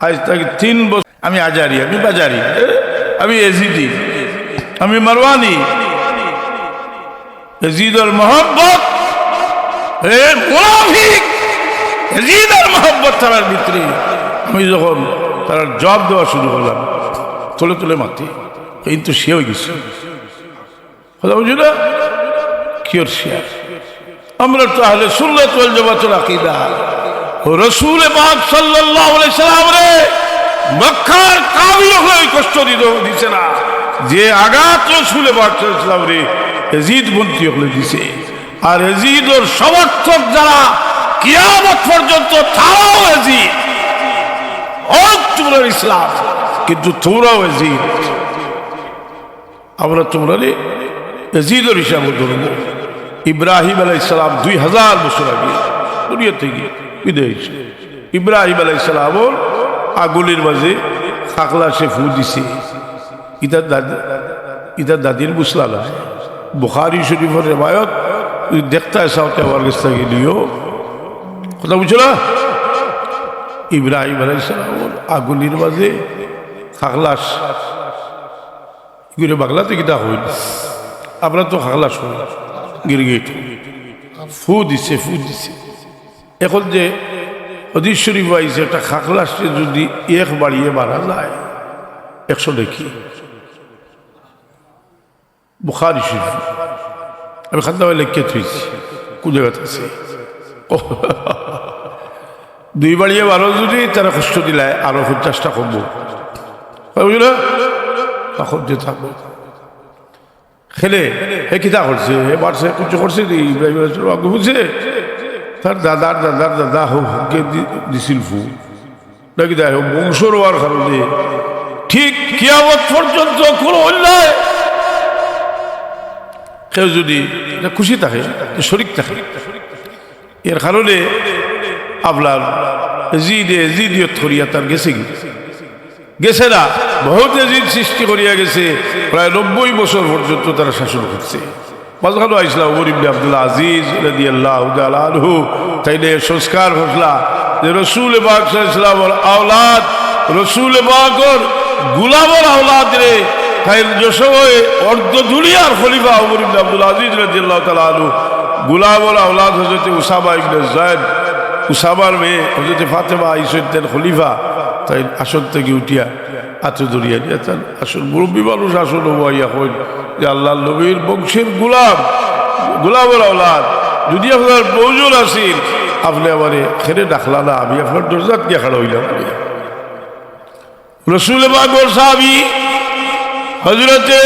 আইজ থাকি তিন বছর আমি আজারি, আমি বাজারি, এ, আমি এজিদি, আমি মারওয়ানি। এজিদর মহব্বত, এ মুনাফিক, এজিদর মহব্বত তারার ভিতরে। আমি যখন তারার জবাব দেওয়া শুরু করলাম, তলে তলে মাতি, কিন্তু সে অই গেছে। কথা বুঝো না? কিওর শিয়া? আমরা তো আহলে সুন্নাত ওয়াল জামাতের আকীদা। রসুল পাক সাল্লাল্লাহু আলাইহি সাল্লামরে মক্কার কাফির অকলে কষ্ট দিত, দিছে না, যে আঘাত রসুল পাক সাল্লাল্লাহু আলাইহি সাল্লামরে এজিদপন্থী অকলে দিছে। আর এজিদর সমর্থক যারা কিয়ামত পর্যন্ত, তারাও এজিদ। হোক তোমরা ইসলাম, কিন্তু তোমরাও এজিদ। আমরা তুমরারে এজিদর হিসাবে ধরব। ইব্রাহিম আলাইহিস সালাম দুই হাজার বছর আগে দুনিয়া থাকি বিদায় অইছে। ইব্রাহিম আলাইহিস সালামর আগুলির মাঝে খাকলাসে ফু দিছে। ইতার দাদি, ইতার দাদির মুসলা নায়। বুখারী শরীফর রেওয়ায়ত, যদি দেখতায় চাও তে আমার গেছ থাকি নিও। কথা বুঝছো না? ইব্রাহিম আলাইহিস সালামর আগুলির মাঝে খাকলাস ইগুরে বাংলাতে কিতা কইন? আমরা তো খাকলাস কই, গিরগিট। ফু দিছে, ফু দিছে। এখন যে হাদিস শরীফ আইছে, একটা খাকলাসে যদি এক বাড়িয়ে মারা যায়, একশো নেকি। বুখারী শরীফ। আমি খান্দা ভাই লেখিয়া থইছি, কোন জাগাত আছে? ও, দুই বাড়িয়ে বারো যদি তারা কষ্ট দিলায়, আরো পঞ্চাশটা কমবো। হয় বুঝলে? তখন যে থাকবো। খেলে, হে কিতা করছে? হে মারছে, কিছু করছে নি? ইব্রাহিম আলাইহিস সালাম আগে বুঝছে? তার দাদার দাদার দাদা হো, হকে দি-, দিছিল ফু। নাকি তাই হোক, বংশর অওয়ার কারণে ঠিক কিয়ামত পর্যন্ত কোনো অন্যায় কেউ যদি এটা খুশি থাকে, শরিক থাকে, এর কারণে আপনার এজিদে এজিদিয়ত করিয়া তার গেছে কি? গেছে না, বহুত এজিদ সৃষ্টি করিয়া গেছে, প্রায় নব্বই বছর পর্যন্ত তারা শাসন করছে। মাঝখানো আইসলা উমর ইবনে আব্দুল আজিজ রাদিয়াল্লাহু তাআলা আনহু, তাইলে সংস্কার করলা যে রসুল পাক সাল্লাল্লাহু আলাইহি ওয়াসাল্লামর আওলাদ, রসুল পাকর গুলামর আওলাদ রে, তাই যে সময় অর্ধ দুনিয়ার খলিফা উমর ইবনে আব্দুল আজিজ রাদিয়াল্লাহু তাআলা আনহু, গুলামর আওলাদ হযরত উসামা ইবনে যায়েদ, উসামার মেয়ে হযরতে ফাতেমা আইছইন, তাইন খলিফা, তাইন আসন থাকি উঠিয়া আতো ধরিয়া নিয়া তান আসন, মুরব্বী মানুষ আসন অবো আইয়া কইন যে, "আল্লাহর নবীর বংশের গোলাম, গোলামর আওলাদ, যদি আপনার প্রয়োজন আছিল, আপনে আমারে কেনে ডাকলা না, আমি আপনার দরজাত গিয়া খাড়া অইলাম।" রসুল পাকর সাহাবী হযরতে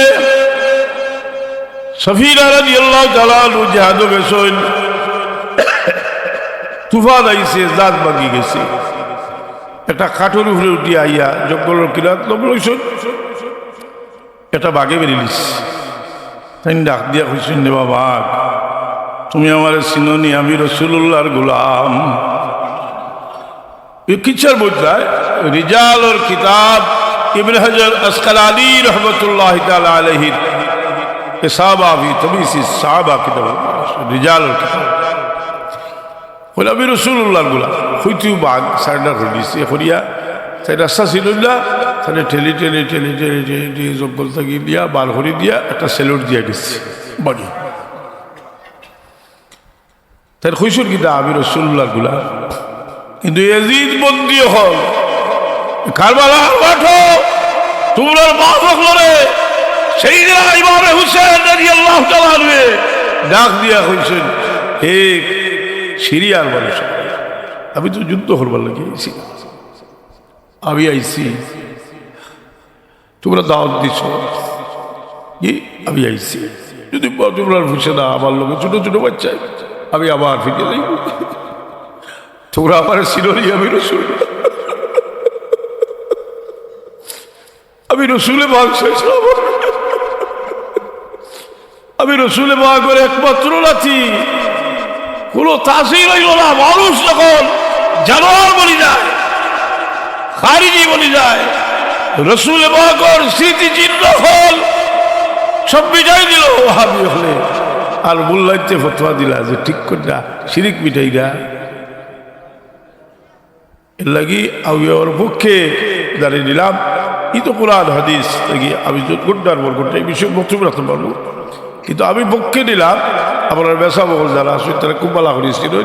সফিনা রাদিয়াল্লাহু তাআলা আনহু জিহাদো গেছইন, তুফান আইছে, জাহাজ ভাঙ্গি গেছে। একটা খাটর উপরে উঠিয়া আইয়া জঙ্গলর কিনারাত লম্ব অইছইন, একটা বাঘে বেড়ি লিছে। তাইন ডাক দিয়া কইছইন, "রে বাবা, তুমি আমারে চিনো নি? আমি রাসূলুল্লাহর গোলাম।" এই কিচ্ছার বইটায় রিজালর কিতাব ইবনে হাজার আসকালানী রহমতুল্লাহ তাআলা আলাইহির ইসাবা ফি তাময়িজ সাহাবা কিতাব, রিজালর কিতাব। কইলা, "আমি রাসূলুল্লাহর গোলাম।" কইতেউ বাঘ surrender করি দিছে। এ করিয়া তাইন রাস্তা চিনইন না, তাইন ঠেলি ঠেলি ঠেলি ঠেলি ঠেলি ঠেলি জঙ্গল থাকি দিয়া বার করি দিয়া একটা salute দিয়া গেছে বাঘে। তাইন কইছইন কিতা, "আমি রাসূলুল্লাহর গোলাম।" কিন্তু এজিদ বন্দী অকল, কারবালার মাঠো তুমরার বাপ অকলরে সাইয়েদনা ইমামে হুসেন রাদিয়াল্লাহু তাআলা আনহুয়ে ডাক দিয়া কইছইন, "হে সিরিয়ার মানুষ, আমি তো যুদ্ধ করবার লাগি আইছি না, আমি আইছি, তুমরা দাওয়াত দিছো, জি, আমি আইছি। যদি বা-, তুমরার ফুছে না, আমার লগে ছোট ছোট বাচ্চা, আমি আবার ফিরে যাইমু। তুমরা আমারে চিনো নি, আমি রাসূল, আমি রাসূলে পাক সাল্লাল্লাহু আলাইহি ওয়াসাল্লাম।" আমি রাসূলে পাকর একমাত্র নাতি, কোনো তাসির অইলো না। মানুষ যখন জানোয়ার বনি যায়, খারিজি বনি যায়, রাসূলে পাকর স্মৃতিচিহ্ন অকল সব মিটাই দিলো ওহাবি অকলে। আর মোল্লাইন্তে ফতোয়া দিলা যে ঠিক করি না, শিরিক মিটাই না। এর লাগি আমি ওর পক্ষে দাঁড়িয়ে নিলাম। ই তো কোরআন হাদিস থাকি আমি যত ঘন্টার পর ঘন্টা এই বিষয়ে বক্তব্য রাখতাম পারমু, কিন্তু আমি পক্ষে নিলাম। আপনার মেসাব অকল যারা আছইন, তারা খুব ভালা করি চিনইন।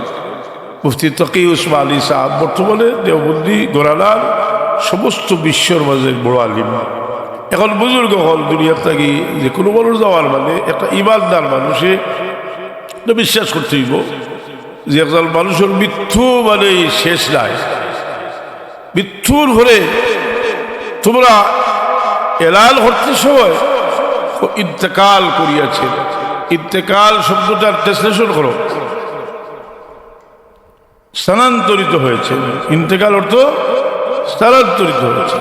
মুফতি তকি উসমানী সাহেব বর্তমানে দেওবন্দি ঘরানার সমস্ত বিশ্বর মাঝে বড় আলিম। এখন বুজুর্গ অকল দুনিয়ার থাকি যে কোনো মানুষ যাওয়ার মানে একটা ইমানদার মানুষে তো বিশ্বাস করতে অইবো যে একজন মানুষর মৃত্যু মানে শেষ নাই। মৃত্যুর পরে তুমরা এলান করতে সময় ও ইন্তেকাল করিয়াছেন। ইন্তেকাল শব্দটার translation করো, স্থানান্তরিত হয়েছে। ইন্তেকাল অর্থ স্থানান্তরিত হয়েছে।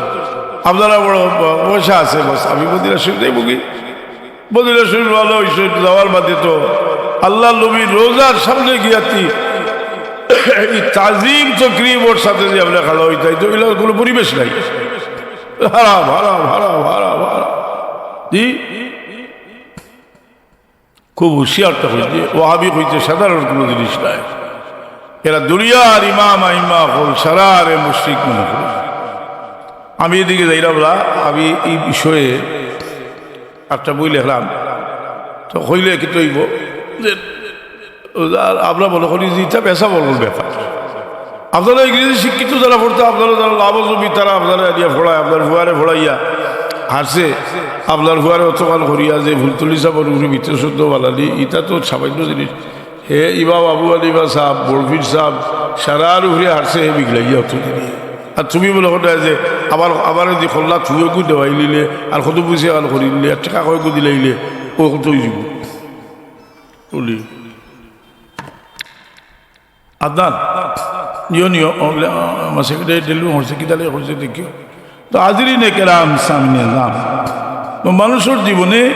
আপনারা বড় প-, পয়সা আছে, বাস আমি মদিনা শরীফ যাইমুগি। মদিনা শরীফ রওয়ানা অইছইন, যাওয়ার বাদে তো আল্লাহর নবীর রওজার সামনে গিয়া তি-, এই তাজিম তকরিমর সাথে যে আপনে খাড়া অইতা, তো ইলার কোনো পরিবেশ নাই। হারাম, হারাম, হারাম, হারাম, হারাম। জি? খুব হুঁশিয়ার তো হইছে, ওহাবি হইতে সাধারণ কোনো জিনিস নাই। এরা দুনিয়ার ইমাম আইম্মা অকল সারারে মুশরিক মনে করে। আমি এদিকে যাইরাম না, আমি এই বিষয়ে একটা বই লেখলাম, তো কইলে কিতা অইবো যে আর আমরা মনে করি যে ইটা মেসাব অকলর ব্যাপার। আপনারা ইংরেজি শিক্ষিত যারা পড়তা, আপনারা যারা লাভজনবী, তারা আপনারা আনিয়া পড়ায়, আপনার ফুয়ারে পড়াইয়া হারছে, আপনার ফুয়ারে অতখান করিয়া যে ফুলতলি সাবর উপরে মিথ্যা শব্দ বানানি, ইটা তো সামান্য জিনিস। হে ইমাম আবু হানিফা সাহেব, বড় পীর সাহেব, সারার উপরে হারছে হে বিগড়াইয়া অত দিনে। আর তুমি মনে করো যে আমার, আমার যদি খল্লা তুই একটু দেওয়াই নিলে, আর কত পয়সা কাল করি নিলে, আর টাকা কয়েক দিলাইলে, ও কত অইযিবো? বলি। আদনান, নিও, নিও, ও বলে, আ, আমার সেক্রেটারি ডেলিভারি করছে, কিতা লাগে করছে দেখিও। তো হাজিরিনে কেরাম, সামনে নাম। তো মানুষর জীবনে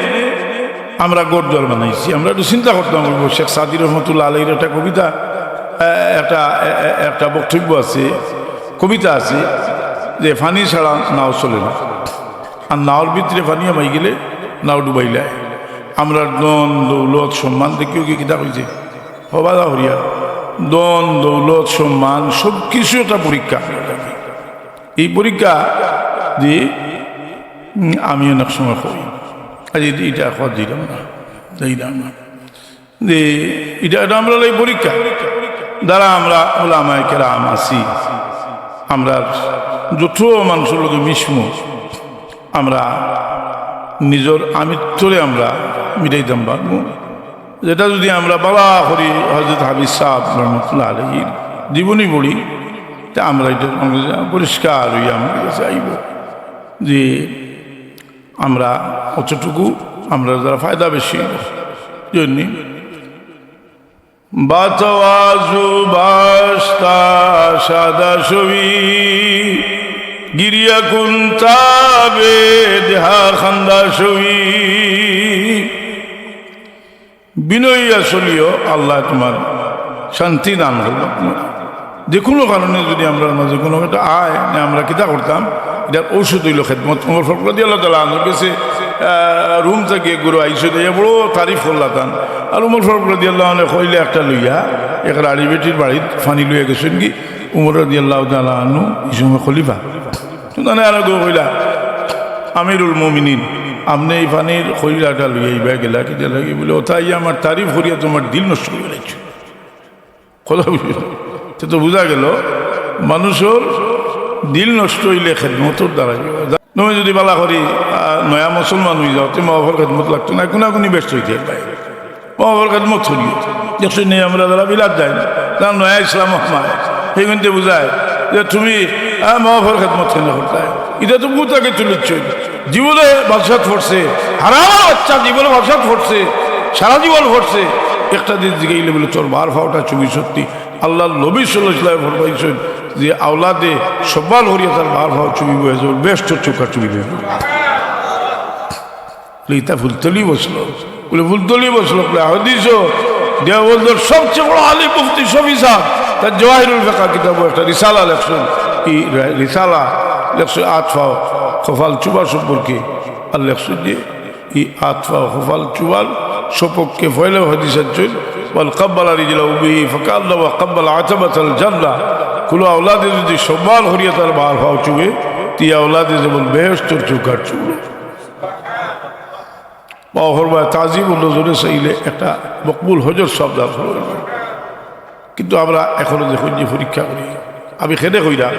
আমরা ঘর দুয়ার বানাইছি। আমরা একটু চিন্তা করতাম, বলবো, শেখ সাদী রহমতুল্লাহ আলাইহির একটা কবিতা, এ, একটা, এ, এ, একটা বক্তব্য আছে, কবিতা আছে যে পানি ছাড়া নাও চলে না, আর নাওর ভিতরে পানি হামাই গেলে নাও ডুবাইলায়। আমরা ধন, দৌলত, সম্মান দেখিও কি কিতা কইছে? হবা দা হরিয়া, ধন, দৌলত, সম্মান, সব কিছু একটা পরীক্ষা। এই পরীক্ষা দি, উম, আমি অনেক সময় কই, আজ ইটা, ইটা এখন দিলাম না, দিলাম না। যে ইটা, ইটা আমরা এই পরীক্ষা। যারা আমরা উলামায়ে কেরাম আছি, আমরা যত মানুষর লগে মিশমু, আমরা নিজর আমিত্বরে আমরা মিটাইতাম পারমু। যেটা যদি আমরা বালা করি হযরত হাফিজ সাহেব রহমতুল্লাহ আলাইহির জীবনী পড়ি, তে আমরা এটা পরিষ্কার অইয়া আমরার কাছে আইবো যে আমরা অতটুকু আমরা যারা ফায়দা বেশি অইবো। জন্য বাতওয়াজু বাস্তা সাদা ছবি, গিরিয়া কুন্তা বেদহা খান্দা ছবি। বিনয়ী চলিও, আল্লায় তুমার শান্তি দান করবা। যে কোনো কারণে যদি আমরার মাঝে কোনো একটা আয়, না আমরা কিতা করতাম, এটার ঔষধ অইলো খেদমত। উমর ফারুক রাদিয়াল্লাহু তাআলা আনহুর গেছে, আহ, রুম থাকি এক গুরু আইছে, দিয়া বড় তারিফ করলা তান। আর উমর ফারুক রাদিয়াল্লাহু আনহু কইলা একটা লইয়া, এক রাড়ি বেটির বাড়িত পানি লইয়া গেছইন গি উমর রাদিয়াল্লাহু তাআলা আনহু, ই সময় খলিফা। তো তানে আরো কেউ কইলা, "আমিরুল মুমিনিন, আপনে ই পানির খইলাটা লইয়া ইবায় গেলা কিতার লাগি?" বলে, "ওটা আইয়া আমার তারিফ করিয়া তুমার দিল নষ্ট করিয়া লাইছো।" কথা বুঝছো? তে তো বুঝা গেল, মানুষর দিল নষ্ট অইলে খেদমতর দ্বারা অইবো। তুমি যদি বালা করি, আহ, নয়া মুসলমান অই যাও, তে মা বাফর খেদমত লাগতো না, কুনাকুনি ব্যস্ত অইতে পারে। মা বাফর খেদমত করিও। দেখছো নি, আমরা যারা বিলাত যাই, যারা নয়া ইসলাম মায়, হেগুনতে বুঝায় যে তুমি, আহ, মা বাফর খেদমত কেনে করতায়? ইটা তো বহুত আগে তুলিছ। জীবনে বাদশাত পড়ছে, হারামর বাচ্চা জীবনে বাদশাত পড়ছে, সারা জীবন পড়ছে। একটা দিন জিগাইলে বলে, "তোর বার ফাওটা চুবি সত্যি?" আল্লাহর নবী সাল্লাল্লাহু আলাইহি ওয়াসাল্লাম ফরমাইছইন যে আওলাদে সম্মান করিয়া তার বার ফাও চুবিবো, এজন্য বেহেস্তর চৌকাঠ চুবিবো। বলে, "ইতা ফুলতলি বসলো।" বলে, "ফুলতলি বসলো।" বলে, "হাদিসও দেওবন্দর সবচেয়ে বড় আলিম মুফতি শফি সাহেব তার জওয়াহিরুল ফিকাহ কিতাবো একটা রিসালা লেখছইন। ই রে-, রিসালা লেখছইন আত ফাও কপাল চুবা সম্পর্কে। আর লেখছইন যে ই আত ফাও কপাল চুবার সপক্ষে পয়লা হাদিস আনছইন, "মান কাব্বালা রিজলা উম্মিহি ফাকান্নামা কাব্বালা আতাবাতাল জান্নাহ।" কোনো আওলাদে যদি সম্মান করিয়া তার বার ফাও চুবে, তে ই আওলাদে যেমন বেহেস্তর চৌকাঠ চুবলো। মা বাফর বায় তাজিমর নজরে চাইলে একটা মকবুল হজর সওয়াব দান করবে। কিন্তু আমরা এখনো দেখইন যে পরীক্ষা করি, আমি কেনে কইরাম,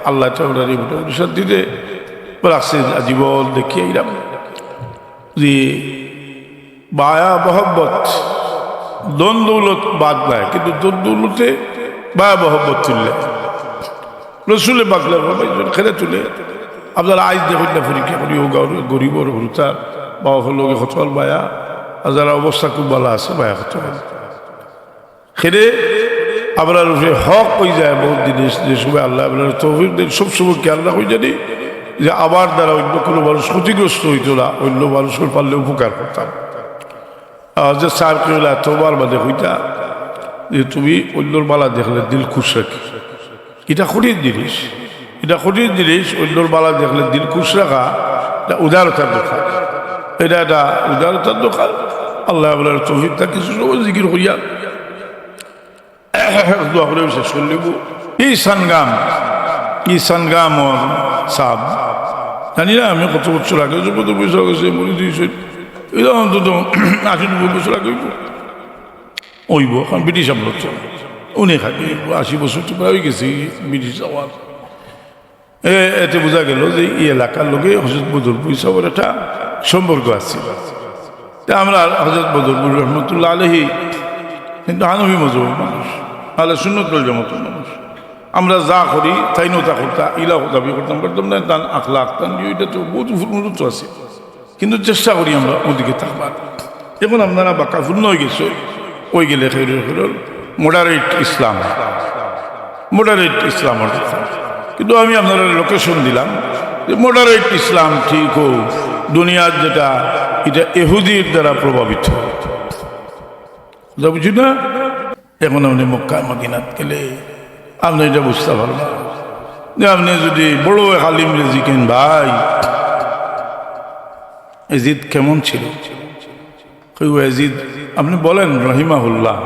আল্লায় তো আমরারে মোটামুটি শান্তিতে রাখছে, জীবন দেখিয়া আইরাম যে মায়া মহব্বত, ধন দৌলত বাদ নাই, কিন্তু ধন দৌলতে মায়া মহব্বত তুললে রসুলে পাকলে কেনে তুলে। আপনারা আইজ দেখইন না পরীক্ষা করি, ও গরিবর হুরুতা, মা বাফর লগে কত মায়া, আর যারা অবস্থা খুব বালা আছে, মায়া কত। হেরে আমরার উপরে হক অই যায় বহুত জিনিস, যে সময় আল্লায় আমরারে তৌফিক দেইন, সব সময় খেয়াল রাখি জানি যে আমার দ্বারা অইন্য কোনো মানুষ ক্ষতিগ্রস্ত অইতো না, অইন্য মানুষর পারলে উপকার করতাম। হজরত সাহেব কিবলা এতবার বাদে কইতা যে, "তুমি অইন্যর বালা দেখলে দিল খুশ রাখি।" ইটা কঠিন জিনিস, ইটা কঠিন জিনিস, অইন্যর বালা দেখলে দিল খুশ রাখা, ইটা উদারতার দরকার, ইটা একটা উদারতার দরকার। আল্লায় আমরারে তৌফিক দেউক, কিছু সময় জিকির করিয়া দোয়া করি শেষ করিলিমু। ই সানগাম, ই সানগামর সাব, জানি না আমি কত বছর আগে, যে কত পয়সা গেছে, মরি দিয়েছে, ইটা অন্তত আশি নব্বই বছর আগে অইবো। অইবো, কারণ ব্রিটিশ আমলত তো অনেক আগে, আশি বছর তো প্রায় অই গেছে ব্রিটিশ আমল। এ-, এতে বুঝা গেল যে ই এলাকার লগে হজরত বদরপুর সাহেবের একটা সম্পর্ক আছে। তে আমরা হজরত বদরপুর রহমতুল্লাহ আলাইহি কিন্তু হানফি মজহবর মানুষ, আহলে সুন্নত ওয়াল জামাতর মানুষ। আমরা যা করি, তাইনও তা করতা, ইলা দাবি করতাম পারতাম না, তান আখলাক, তান ইয়ে, ইটা তো বহুত উন্নত আছে। কিন্তু চেষ্টা করি আমরা ওদিকে থাকবার। এখন আপনারা বাক্কা পূর্ণ অই গেছে, অই গেলে খেরুর খেরুর moderate ইসলাম, moderate ইসলামর কথা। কিন্তু আমি আপনারারে location দিলাম যে moderate ইসলাম ঠিক অউ, দুনিয়ার যেটা, ইটা এহুদির দ্বারা প্রভাবিত। কথা বুঝি না? এখন আপনে মক্কা মদিনাত গেলে আপনে ইটা বুঝতা পারবা যে আপনে যদি বড় এক আলিমরে জিকেন, "ভাই, এজিদ কেমন ছিল?" কইবো, "এজিদ, আপনে বলেন রহিমাহুল্লাহ।"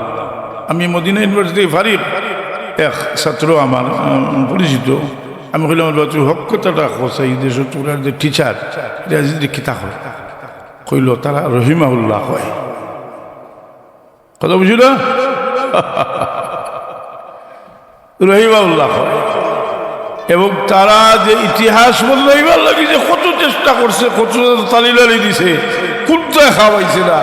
আমি মদিনা ইউনিভার্সিটির ফারিক, এক ছাত্র আমার, উম, পরিচিত, আমি কইলাম, "বাবা, তুমি হক কথাটা কও, এই দেশর তোরার যে teacher, এজিদরে কিতা কয়?" কইলো, "তারা রহিমাহুল্লাহ কয়।" কথা বুঝি না? রহিমাহুল্লাহ কয়। এবং তারা যে ইতিহাস বদলাইবার লাগি যে কত চেষ্টা করছে, কত তালি লালি দিছে, কুন্তায় খাওয়াইছে না।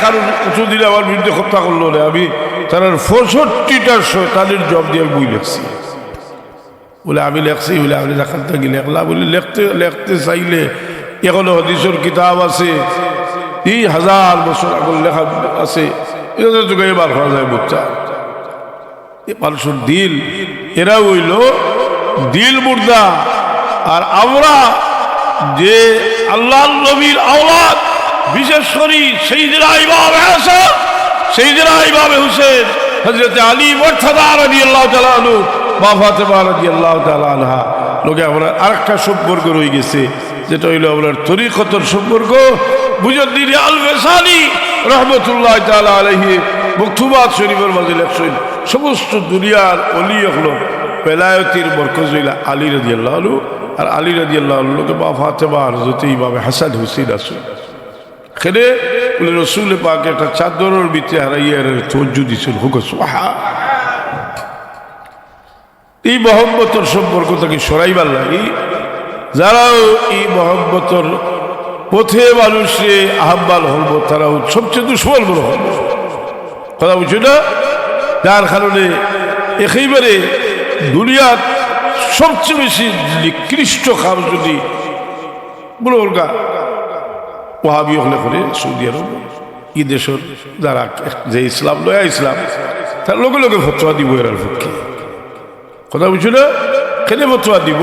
কারণ কতদিন আমার বিরুদ্ধে হত্যা করলো না, আমি তারার পঁয়ষট্টিটা শয়তানির জবাব দিয়া আমি বই লেখছি। বলে, "আমি লেখছি।" বলে, "আপনি যেখান থাকি লেখলা?" বলে, "লেখতে, লেখতে চাইলে এখনো হাদিসর কিতাব আছে, তিন হাজার বছর আগর লেখা আছে, এটা তো জোগাড় বার করা যায়, বুঝছা?" এ মানুষর দিল, এরা অইলো দিল মুর্দা। আর আমরা যে আল্লাহর নবীর আওলাদ, বিশেষ করি সাইয়েদনা ইমাম হাসান, সাইয়েদনা ইমাম হুসেন, হযরত আলী মুর্তজা রাদিয়াল্লাহু তাআলা আনহু, মা ফাতেমা রাদিয়াল্লাহু তাআলা আনহা, লগে আমরা আরেকটা সম্পর্ক রয়ে গেছে, যেটা অইলো আমরার তরিকতর সম্পর্ক। মুজাদ্দিদে আল ফেসানি রহমতুল্লাহ তাআলা আলাইহি মকতুবাত শরীফর মাঝে লেখছইন, সমস্ত দুনিয়ার অলি অকলর বেলায়েতির মরকজ অইলা আলী রাদিয়াল্লাহু আনহু, আর আলী রাদিয়াল্লাহু আনহুর লগে মা ফাতেমা আর হযরত ইমামে হাসান হুসেন আছইন। কেনে বলে রসুল পাকে একটা চাদরর ভিতরে হারাইয়া এরারে তওয়াজ্জু দিছইন, হুক সুবহান। এই মহব্বতর সম্পর্ক থাকি সরাইবার লাগি যারাও এই মহব্বতর পথে মানুষরে আহ্বান করবো, তারাও সবচেয়ে দুশ্মন মনে করবো। কথা বুঝছো না? যার কারণে একেবারে দুনিয়ার সবচেয়ে বেশি নিকৃষ্ট কাম যদি মনে করগা ওয়াহাবি অকলে করে সৌদি আরব, ই দেশর যারা যে ইসলাম লয়া ইসলাম, তার লগে লগে ফতোয়া দিব এরার পক্ষে। কথা বুঝছো না? কেনে ফতোয়া দিব?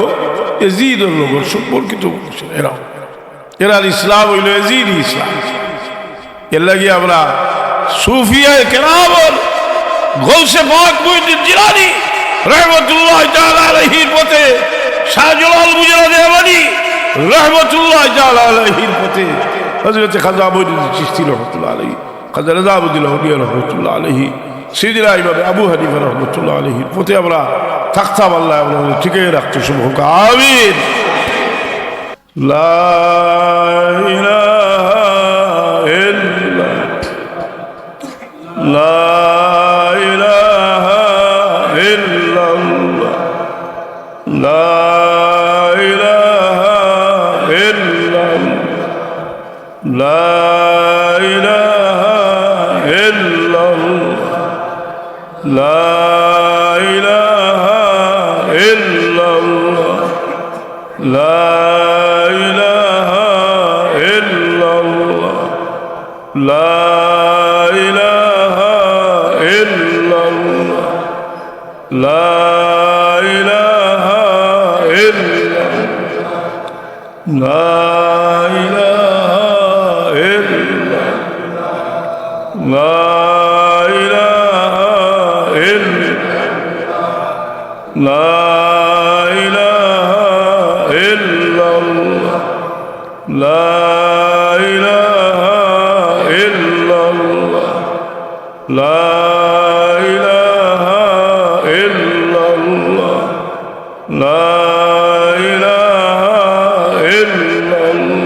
এজিদর লগে সম্পর্কিত মানুষ এরা। এরার ইসলাম অইলো এজিদি ইসলাম। এর লাগি আমরা সুফিয়ায়ে কেরামর গৌসে পাক মুহিউদ্দিন জিলানী রহমতুল্লাহ তাআলা আলাইহির পথে, শাহজালাল মুজাররদে ইয়ামানি রহমতুল্লাহ তাআলা আলাইহির পথে, হযরত খাজা মঈনুদ্দিন চিশতি রহমতুল্লাহ আলাইহি, খাজা রেজা আহমদ লাহুরিয়া রহমতুল্লাহ আলাইহি, সিদিরা ইমাম আবু হানিফা রহমতুল্লাহ আলাইহির পথে আমরা থাকতাম। আল্লাহ আমরা টিকিয়ে রাখতো, সব হোক আমিন। لا إله إلا، لا إله إلا الله، لا إله إلا الله، لا إله إلا الله، لا إله إلا الله، لا إله إلا الله، لا إله إلا الله، لا إله إلا الله، لا إله إلا، لا إله إلا، لا إله إلا الله، لا إله إلا الله، لا إله إلا الله، لا إله إلا الله،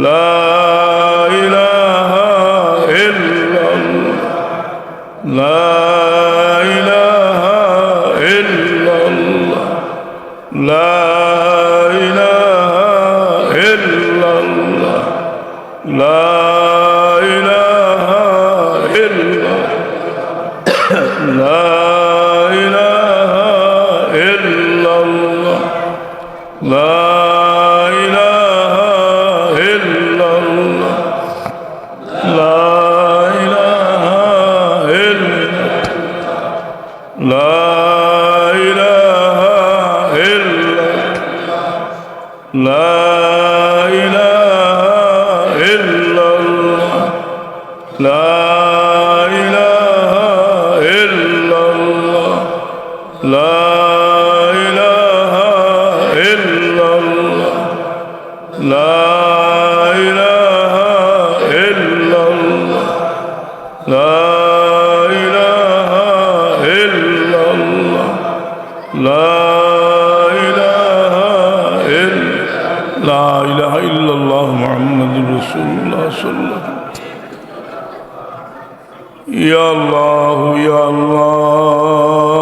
لا إله إلا الله، لا إله إلا الله، لا إله إلا الله، لا إله إلا، لا إله إلا الله، لا إله إلا الله، لا إله إلا، لا إله إلا، لا إله إلا الله، لا إله إلا الله، لا إله إلا الله، لا إله إلا الله، لا إله إلا الله، لا إله إلا، لا إله إلا الله محمد رسول الله صلى الله عليه وسلم. يا الله، يا الله.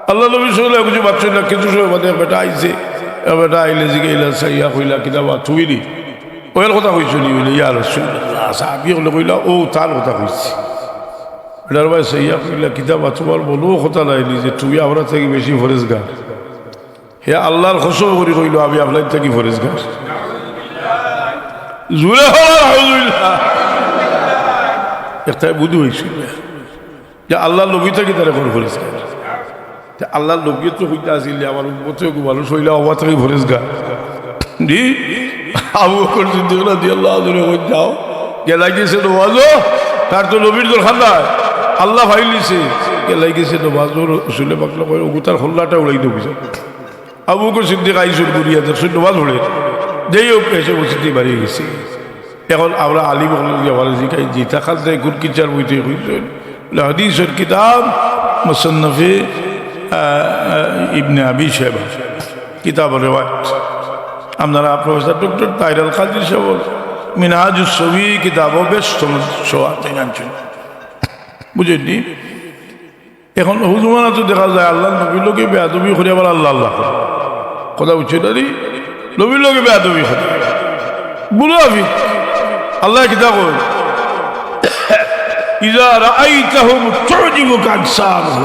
আল্লার নবী সাল্লাল্লাহু আলাইহি ওয়াসাল্লাম বাদ ছইলা, কিছু সময় বাদে এক বেটা আইছে। এক বেটা আইলে জিগাইলা, চাইয়া কইলা, "কিতা বা তুমি নি?" "অউ এর কথা কইছো নি?" বলে, "ইয়া রাসূলুল্লাহ।" সাহাবী অকলে কইলা, "অউ তার কথা কইছি।" বেটার বায় চাইয়া কইলা, "কিতা বা তুমার মনো কথা নায় নি যে তুমি আমরা থাকি বেশি পরেজগার?" হে আল্লার কসম করি কইলো, "আমি আপনার থাকি পরেজগার।" জুরে কও আলহামদুলিল্লাহ। একটা বুঝ অইছিল যে আল্লার নবী থাকি তারে কম পরেজগার। তে আল্লার নবী তো কইতা আছিল যে আমার উম্মতে অগু মানুষ অইলা আমার থাকি পরেজগার। জি, আবু বকর সিদ্দিক রাদিয়াল্লাহু আনহু কইন, "যাও, গেলা গেছে নমাজো, তার তো নবীর দরকার নাই, আল্লায় পাইলিছে, গেলা গেছে নমাজো।" রসুলে পাকে কইন, "অগু তার কল্লাটা উড়াই দেও।" আবু বকর সিদ্দিক আইছইন ঘুরিয়া, দেখছইন নমাজ পড়ের, যেই অউক এসে মসজিদে বাড়ি গেছে। এখন আমরা আলিম অকলরে জিগাই, "জি, তা খান তাই কোন কিতাবর মধ্যে কইছইন?" বলে, "হাদিসর কিতাব, মুসান্নাফে, আহ, ইবনে আবি শাইবা, কিতাবর রেওয়ায়াত।" আপনারা প্রফেসর ডক্টর তাহির আল কাদির সাহেব মিনহাজুস সবি কিতাবো বেশ সমস্যা আছে, জানছইন, বুঝছইন নি? এখন অউ জমানাত দেখা যায় আল্লার নবীর লগে বেয়াদবি করি আবার আল্লাহ আল্লাহ করে। কথা বুঝছইন না নি? নবীর লগে বেয়াদবি করে। মুনাফিক। আল্লায় কিতা কইন? "ইযা রাআইতাহুম তুজিবুকা আজসামুহুম।"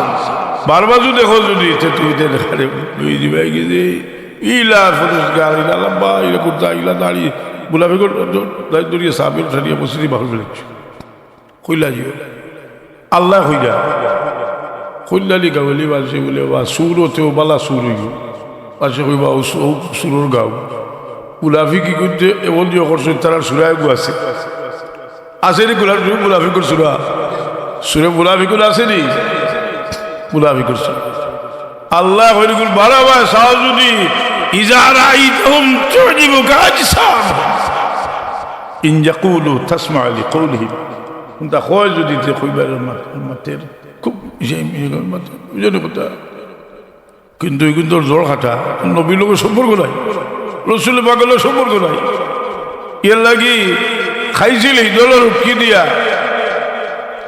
বারবার যদি দেখো যদি, তে তুমি তে দেখারে, ওই দিবাই গেছে, ইলা পরেজগার, ইলা লম্বা, ইলা কুর্তা, ইলা দাড়ি, মুনাফিকর দাড়ি ধরিয়া সাহাবীর উঠানিয়া মসজিদে বাহির ফেলেছে। কইলা যে, আল্লায় কইরা। কইলা নি গাউলি মানষে বলে, "বা সুর অতেও বালা সুর অইবো।" মানষে কইবা, "অউ সু-, অউ সুরর গাউ।" মুনাফিকি করতে এমন যে করছে, তারার সুরায় গু আছে। আছে নি কোরআন শরীফ মুনাফিকর সুরা? সুরে মুনাফিকুন আছে নি? মুনাফিকর সুরা। আল্লায় কইরা গুল বারবার সাহায্য দি, "ইযা রাআইতাহুম তুজিবুকা আজসামুহুম। ইন ইয়াকুলু তাসমা লিকাউলিহিম।" কুনতা কয় যদি তে কইবার মাত-, মাতের খুব ইসে, ইসে মাতের, বুঝছইন নি কথা? কিন্তু ইগুইন্তর জড় কাটা, নবীর লগে সম্পর্ক নাই, রসুল পাকর লগে সম্পর্ক নাই। এরলাগি খাইছিল ইদলর উটকি দিয়া,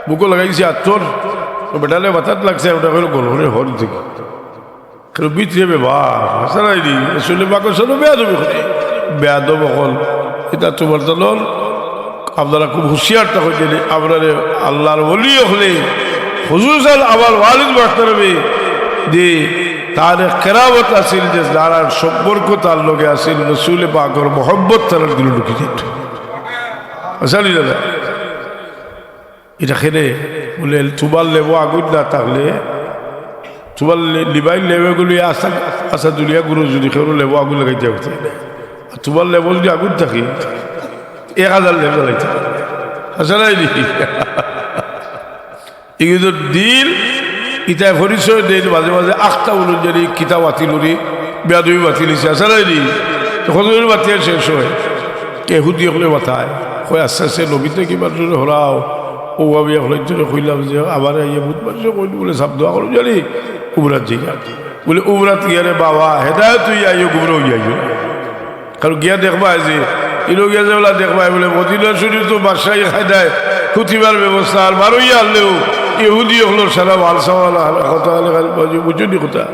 বুকো লাগাইছে আতর, তো বেটারে বাতাত লাগছে, ওটা কইলো গল করে হর দিকে। কেন ভিতরে বেবা, হাসারাইনি, রসুল পাকর সাথে বেয়াদবি করে। বেয়াদব অকল, ইতা তুমার দলর, আপনারা খুব হুঁশিয়ার থাকইন যে, আপনারে আল্লার ওলি অকলে, খুসুসান আমার ওয়ালিদ মোহতারামে, যে তার এক কেরামত আছিল, যে যারার সম্পর্ক তার লগে আছিল, রসুল পাকর মহব্বত তারার দিলো ঢুকি যাইত। হাসারাইনি দাদা। ইটা কেনে? বলে, তুমার লেবো আগুন না থাকলে, তুমার লে-, লিবাইর লেবো গুলি আশা, আশা দুনিয়া গুরু যদি কেউ লেবো আগুন লাগাইতে পারতে না। আর তুমার লেবো যদি আগুন থাকে, এক হাজার লেবো লাগাইতে পারে। হাসারাইনি? ইগুইন্তর দিল, ইতায় পরিচয় দেইন মাঝে মাঝে আখতা উলুন জানি কিতা বাতিল উনি, বেয়াদবি বাতিল অইছে। হাসারাইনি? তো কতদিন বাতিল শেষ অয়? এহুদি অকলে বাতায়, কয়, "আস্তে আস্তে নবী থাকি মানষরে হরাও।" অউ আমি অকলরে কইলাম যে, "আমারে আইয়া বুধ মাসে কইল বলে সাব দোয়া করো জানি, উমরাত যাইগা।" বলে, "উমরাত গিয়া রে বাবা, হেদায়েত অইয়া আইও, গুমরা অইয়া আইও।" কারণ গিয়া দেখবায় যে, ইনো গিয়া যে বলা দেখবায় বলে, মদিনা শরীফ তো বাদশাহী কায়দায় খুতিবার ব্যবস্থা, আর বারইয়া আনলেও এহুদি অকলর সারা মাল সামান, কথা, বুঝছইন নি কথা?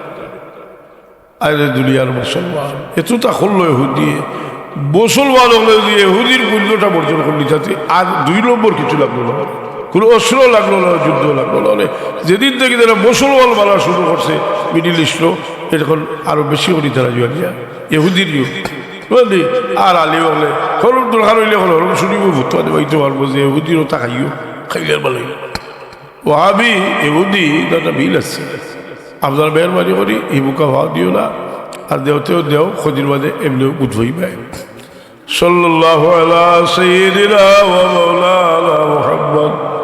আরে দুনিয়ার মুসলমান, এততা করলো এহুদিয়ে। মুসলমান অকলে যদি এহুদির মূল্যটা বর্জন করলি, তাতে আর দুই নম্বর কিছু লাগলো না, কোনো অস্ত্র লাগলো না, যুদ্ধ লাগলো না। মানে, যেদিন থাকি তারা মুসলমান বানা শুরু করছে মিডিল ইস্টও, এখন আরো বেশি করি তারা জুয়ালিয়া এহুদির ইয়ে। বুঝলি? আর আলী বলে, হরম দরকার অইলে এখন হরম শুনিব, ভুতুয়া দেবাইতে পারবো যে এহুদিরও তা খাইও, খাইলে আর ভালোই। ওয়াহাবি, ইহুদি, তাতে মিল আছে। আপনারা মেহেরবানি করি, ই মুখা ভাও দিও না। আর দেওতেও দেও, কয়দিন বাদে এমনেও গুট অইবায়। সাল্লাল্লাহু আলা সাইয়্যিদিনা ওয়া মাওলানা মুহাম্মদ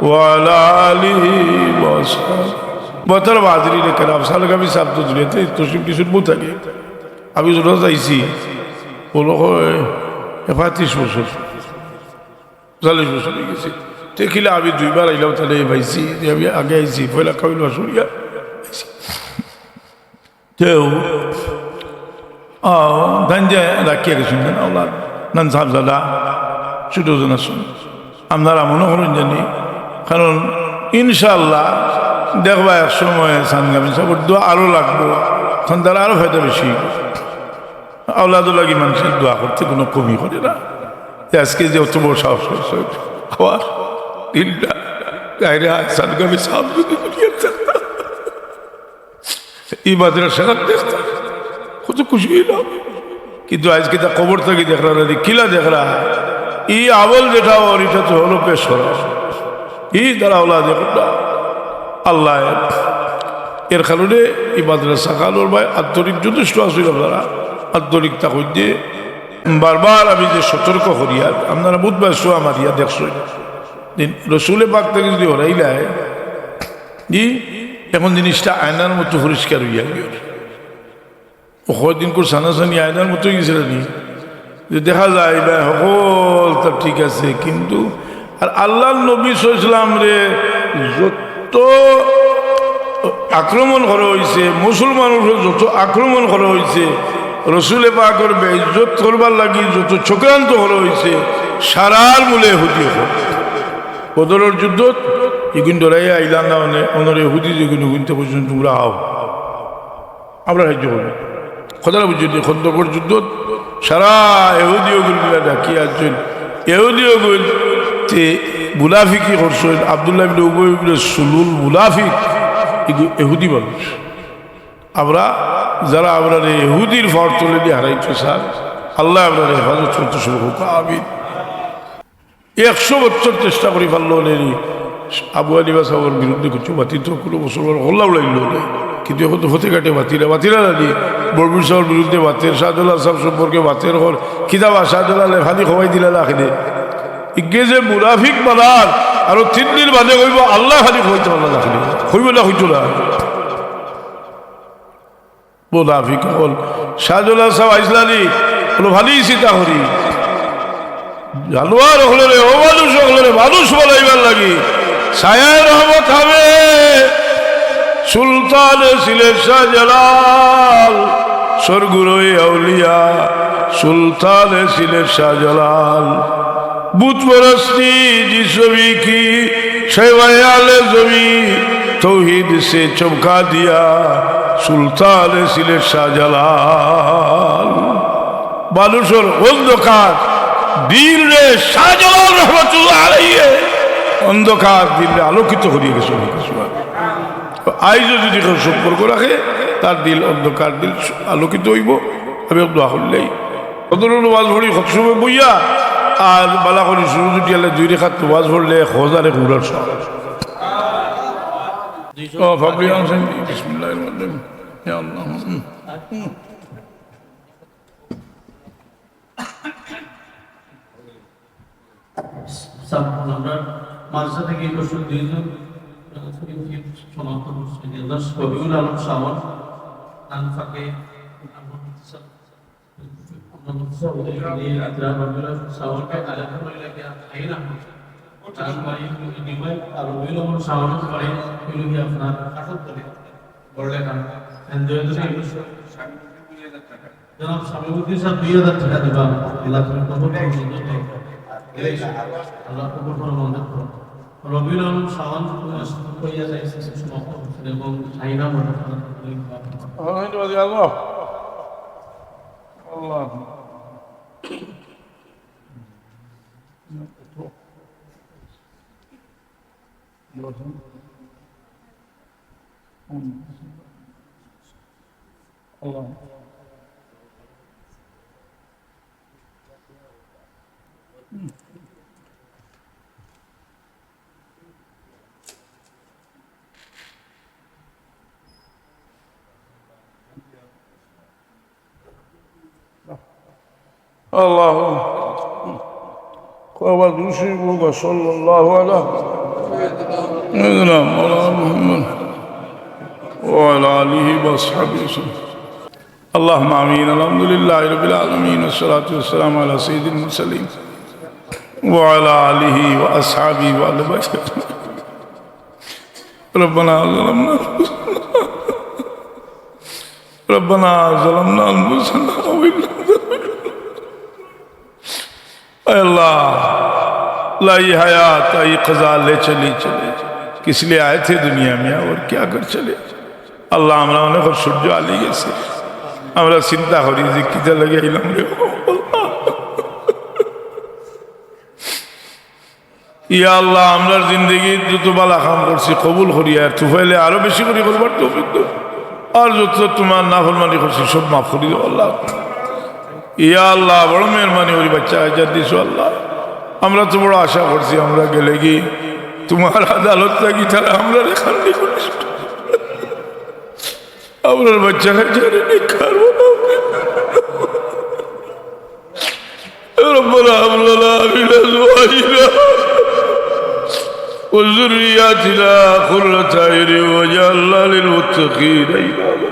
ওয়া আলা আলিহি ওয়া আসহাবিহি। মোহতারাম হাজিরিনে কেরাম, সালগামী সাব তো দুনিয়াতে তশরিফ নিছইন বহুত আগে। আমি জোনাজ আইছি, মনে হয় পঁয়ত্রিশ বছর। চল্লিশ বছর অইগেছে। তে কিলা আমি দুইবার আইলাম, তাইলে পাইছি যে আমি আগে আইছি, পয়লা কাবিল বাসুরিয়া আইছি। তেও, আহ, তাইন যে রাখিয়া গেছইন, তাইন আওলাদ, নান সাহেবজাদা, ছোট জন আছইন। আপনারা মনো করইন জানি, কারণ ইনশাআল্লাহ দেখবা এক সময় সানগামী সাবর দোয়া আরো লাগবো, তখন তারা আরো ফায়দা বেশি অইবো। আওলাদর লাগি মানষে দোয়া করতে কুনু কমি করে না। যে আজকে যে অত বড় সাহস করছে, আবার দিনটা গায়রে আয় সানগামী সাব যদি দুনিয়াত থাকতা, ই মাদ্রাসাখান দেখতা, কত খুশি অইলাম। কিন্তু আইজ কিতা কবর থাকি দেখরা না, কিলা দেখরা? ই আমল যেটা অর, ইটা তো হলো পেশ করা। ই তারা আওলাদে খুদা। আল্লায় এর কারণে ই মাদ্রাসাখানর বায় আন্তরিক যথেষ্ট আছিল আপনারা। আন্তরিক তা কইতে বারবার আমি যে সতর্ক করি, আর আপনারা বুধবার সোয়া মারিয়া দেখছইন, দিন রসুলে পাক থাকি যদি হরাইলায়, ই এখন জিনিসটা আয়নার মতো পরিষ্কার অইয়া গেল। ও কয়দিন করে সানাসানি আয়নার মতো অইগেছে না নি? যে দেখা যায় বা হকলতা ঠিক আছে, কিন্তু আর আল্লাহর নবী সাল্লাল্লাহু আলাইহি ওয়াসাল্লামরে যত আক্রমণ করা অইছে, মুসলমানর উপরে যত আক্রমণ করা অইছে, রসুলে পাকর বেইজ্জত করবার লাগি যত চক্রান্ত করা অইছে, সারার মূলে এহুদি অকল। বদরর যুদ্ধত ইগুইন ডরাইয়া আইলা না, অনে, অনর এহুদি যেগুইন, অগুইনতে কইছইন, "তুমরা আও, আমরা সাহায্য করমু।" কথাটা বুঝছইন নি? খন্দকর যুদ্ধত সারা এহুদি অগুইন মিলা ডাকিয়া আনছইন। এহুদি অগুইন তে মুনাফিকি করছইন। আব্দুল্লাহ ইবনে উবাই ইবনে সুলুল মুনাফিক, ইগু এহুদি মানুষ। আমরা যারা আমরারে এহুদির পাওর তলেদি হারাইতো চায়, আল্লায় আমরারে হেফাজত করতো শুরু করতো। আমিন। একশো বছর চেষ্টা করি পারলো না নি। আবু হানিফা সাবর বিরুদ্ধে কিছু মাতিতো, কুনু মুসলমান হল্লা উড়াইলো না। কিন্তু এখন তো ফতে ঘাটে মাতিরা, মাতিরা না নি। বড় পীর সাবর বিরুদ্ধে মাতের, শাহজালাল সাব সম্পর্কে মাতের, হল কিতাব আর শাহজালালে পানি খাওয়াই দিলা না খেলে। ইগে যে মুনাফিক বানার, আরো তিন দিন বাদে কইবো, "আল্লায় পানি খাওয়াইতে পারলা না খেলে।" কইবো না, কইতো না। মুনাফিক অকল। শাহজালাল সাব আইছলা নি, অনো পানি চিন্তা করি। জানোয়ার অকলরে, অমানুষ অকলরে মানুষ বানাইবার লাগি ছায়ায় রহমত হবে। সুলতানে সিলেট শাহজালাল, সরগুরুয়ে আউলিয়া, সুলতানে সিলেট শাহজালাল। বুত পরস্তি জিস নবী কি, সেবায়ে আলে জমি, তৌহিদ সে চমকা দিয়া, সুলতানে সিলেট শাহজালাল। মানুষর অন্ধকার দিলরে শাহজালাল রহমতুল্লাহ আলাইহি অন্ধকার দিলরে আলোকিত করিয়া গেছে। আইজও যদি কেউ সম্পর্ক রাখে, তার দিল অন্ধকার দিল আলোকিত অইবো। আমি দোয়া করলেই কত নমাজ পড়ি, কত সময় বইয়া, আর বালা করি শুরু দুটি আলে দুই রেখাত নমাজ পড়লে এক হাজারে ঘুরার সব। ও, ফাবলি আনছেন, বিসমিল্লাহির রহমানির রহিম। ইয়া আল্লাহ। হুম। স্যার, আমরা মাদ্রাসা থেকে এই বছর দুইজন সমাপ্ত করছেন। একজন রবিউল আলম শাওন, তার ফাঁকে আমরা মাদ্রাসা, আমরা মাদ্রাসা উদ্যোগ নিয়ে আমরা রবিউল আলম শাওনকে আলাদা করে লেগে আইন আমরা। তার ভাই, দুই ভাই, আর রবিউল আলম শাওন ভাই, এগুলো কি আপনার কাঠত বলে? বললে না। And দুই হাজার একুশ জনাব শামীমুদ্দিন সাহেব দুই হাজার টাকা দিবা। আল্লাহ তুমি কবুল করো। আল্লাহ কবুল করো, মঞ্জুর করো। রবিউল আলম শাওন তোমার সাথে কইয়া যাই, সমাপ্ত করছেন এবং সাইনা মনে করেন। আল্লাহ। আল্লাহ। আল্লাহ। আল্লাহ। কয়বার দুরূদ শরীফ পড়ুক, সাল্লাল্লাহু আলা সাইয়্যিদিনা মাওলানা মুহাম্মদ ওয়া আলা আলিহি ওয়া আসহাবিহি ওয়া সাল্লাম। اللهم آمين. الحمد لله رب العالمين، والصلاة والسلام على سيد المرسلين وعلى آله وأصحابه وأهل بيته. ربنا ظلمنا أنفسنا. ربنا ظلمنا أنفسنا وإن لم تغفر لنا। اے اللہ، لائی حیات آئی قضا لے چلی چلی۔ কিস লিয়ে আয়ে থে দুনিয়া মে অর কিয়া কর চলে। আল্লাহ, আমরা অনেক সূর্য আলি গেছে, আমরা চিন্তা করি যে কিতা লাগি আইলাম রে। ইয়া আল্লাহ, আমরার জিন্দেগিত যত বালা কাম করছি কবুল করিয়া আর তুফাইলে আরো বেশি করি করবার তৌফিক দেও। আর যত তুমার নাফরমানি করছি সব মাফ করি দেও আল্লাহ। ইয়া আল্লাহ, বড় মেহেরবানি করি বাচ্চা কাচ্চা দিছো আল্লাহ। আমরা তো বড় আশা করছি আমরা গেলেগি তুমার আদালত থাকি তারা আমরারে খালি করিস। আমরার বাচ্চা কাচ্চারে নিকার বানাও। ربنا هب لنا من أزواجنا وذرياتنا قرة أعين واجعلنا للمتقين إماما।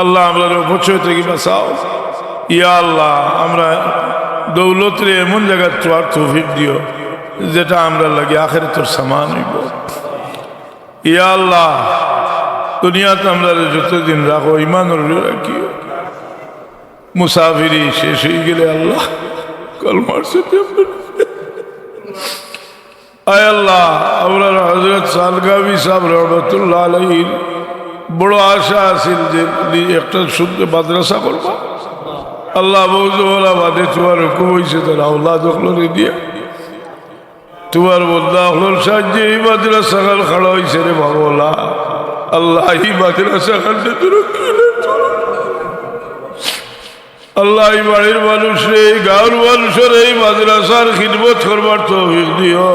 আল্লাহ, আমরারে অপচয় থাকি বাঁচাও। ইয়া আল্লাহ, আমরার দৌলতরে এমন জাগাত থওয়ার তৌফিক দিও, যেটা আমরার লাগি আখিরাতর সামান অইবো। ইয়া আল্লাহ, দুনিয়াত আমরারে যতদিন রাখো, ইমানর উপরে রাখিও। মুসাফিরি শেষ অইগেলে আল্লাহ, কলমার সাথে আমরা, আয় আল্লাহ, আমরার হযরত সালগামী সাব রহমতুল্লাহ আলাইহির বড় আশা আছিল যে উনি একটা শুদ্ধ মাদ্রাসা করবা। আল্লাহ, বউ জমানা বাদে তুমার হুকুম অইছে, তারা আওলাদ অকলরে দিয়া তুমার বন্দা অকলর সাহায্যে এই মাদ্রাসাখান খাড়া অইছে রে বাবা। আল্লাহ, এই মাদ্রাসাখান যে তোরা কিনে তোরা। আল্লাহ, এই বাড়ির মানুষরে, এই গাঁওর মানুষরে এই মাদ্রাসার খিদমত করবার তৌফিক দিও।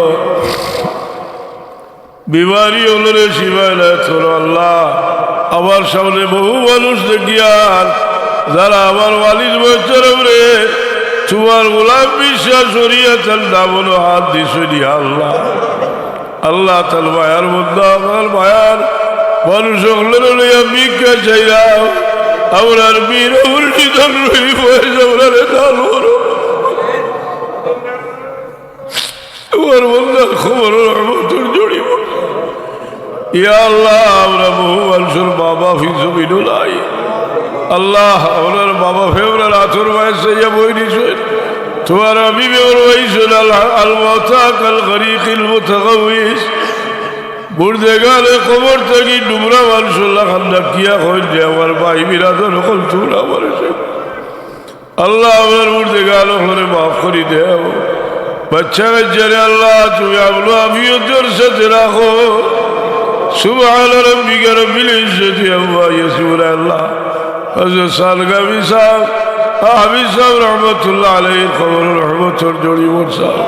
বিমারি অকলরে শিফা এনায়েত করো আল্লাহ। আমার সামনে বহু মানুষ দেখিয়ার, যারা আমার ওয়ালিদ মোহতরমরে তুমার গোলাম বিশ্বাস করিয়া তার দামনো হাত দিছইন ইয়া আল্লাহ। আল্লাহ, তার মায়ার বন্দা, আমার মায়ার মানুষ অকলরে লইয়া ভিক্ষা চাইরাম। আমরার বীর অমর নিধন রই বয়স আমরারে দান করো। তুমার বন্দার কবরো রহমতর ঝড়ি বর্ষা। ইয়া আল্লাহ, আমরা বহু মানুষর মা বাপ ই জমিনো নাই। আল্লাহ, আমরার মা বাপে আমরার আতর মাঝে চাইয়া বই নিছইন। তুমার হাবিবে ফরমাইছইন, আল, আল মাউতা কাল গরিকিল মুতাগাউইস। মুর্দেগানে কবর থাকি ডুবরা মানুষর লাখান ডাকিয়া কইন যে, আমার ভাই বিরাদর অকল তুমরা আমারে চাইও। আল্লাহ, আমরার মুর্দেগান অকলরে মাফ করি দেও। বাচ্চা কাচ্চারে আল্লাহ, তুমি আমন আফিয়তর সাথে রাখো। سبحان ربك رب العزة عما يصفون আল্লাহ। হযরত সালগামী সাব, হাফিজ সাব রহমতুল্লাহ আলাইহির কবরো রহমতর ঝড়ি বর্ষাও।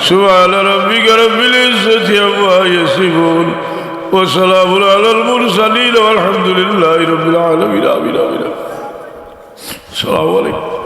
سبحان ربك رب العزة عما يصفون وسلام على المرسلين والحمد لله رب العالمين. آمين، آمين، آمين. السلام عليكم.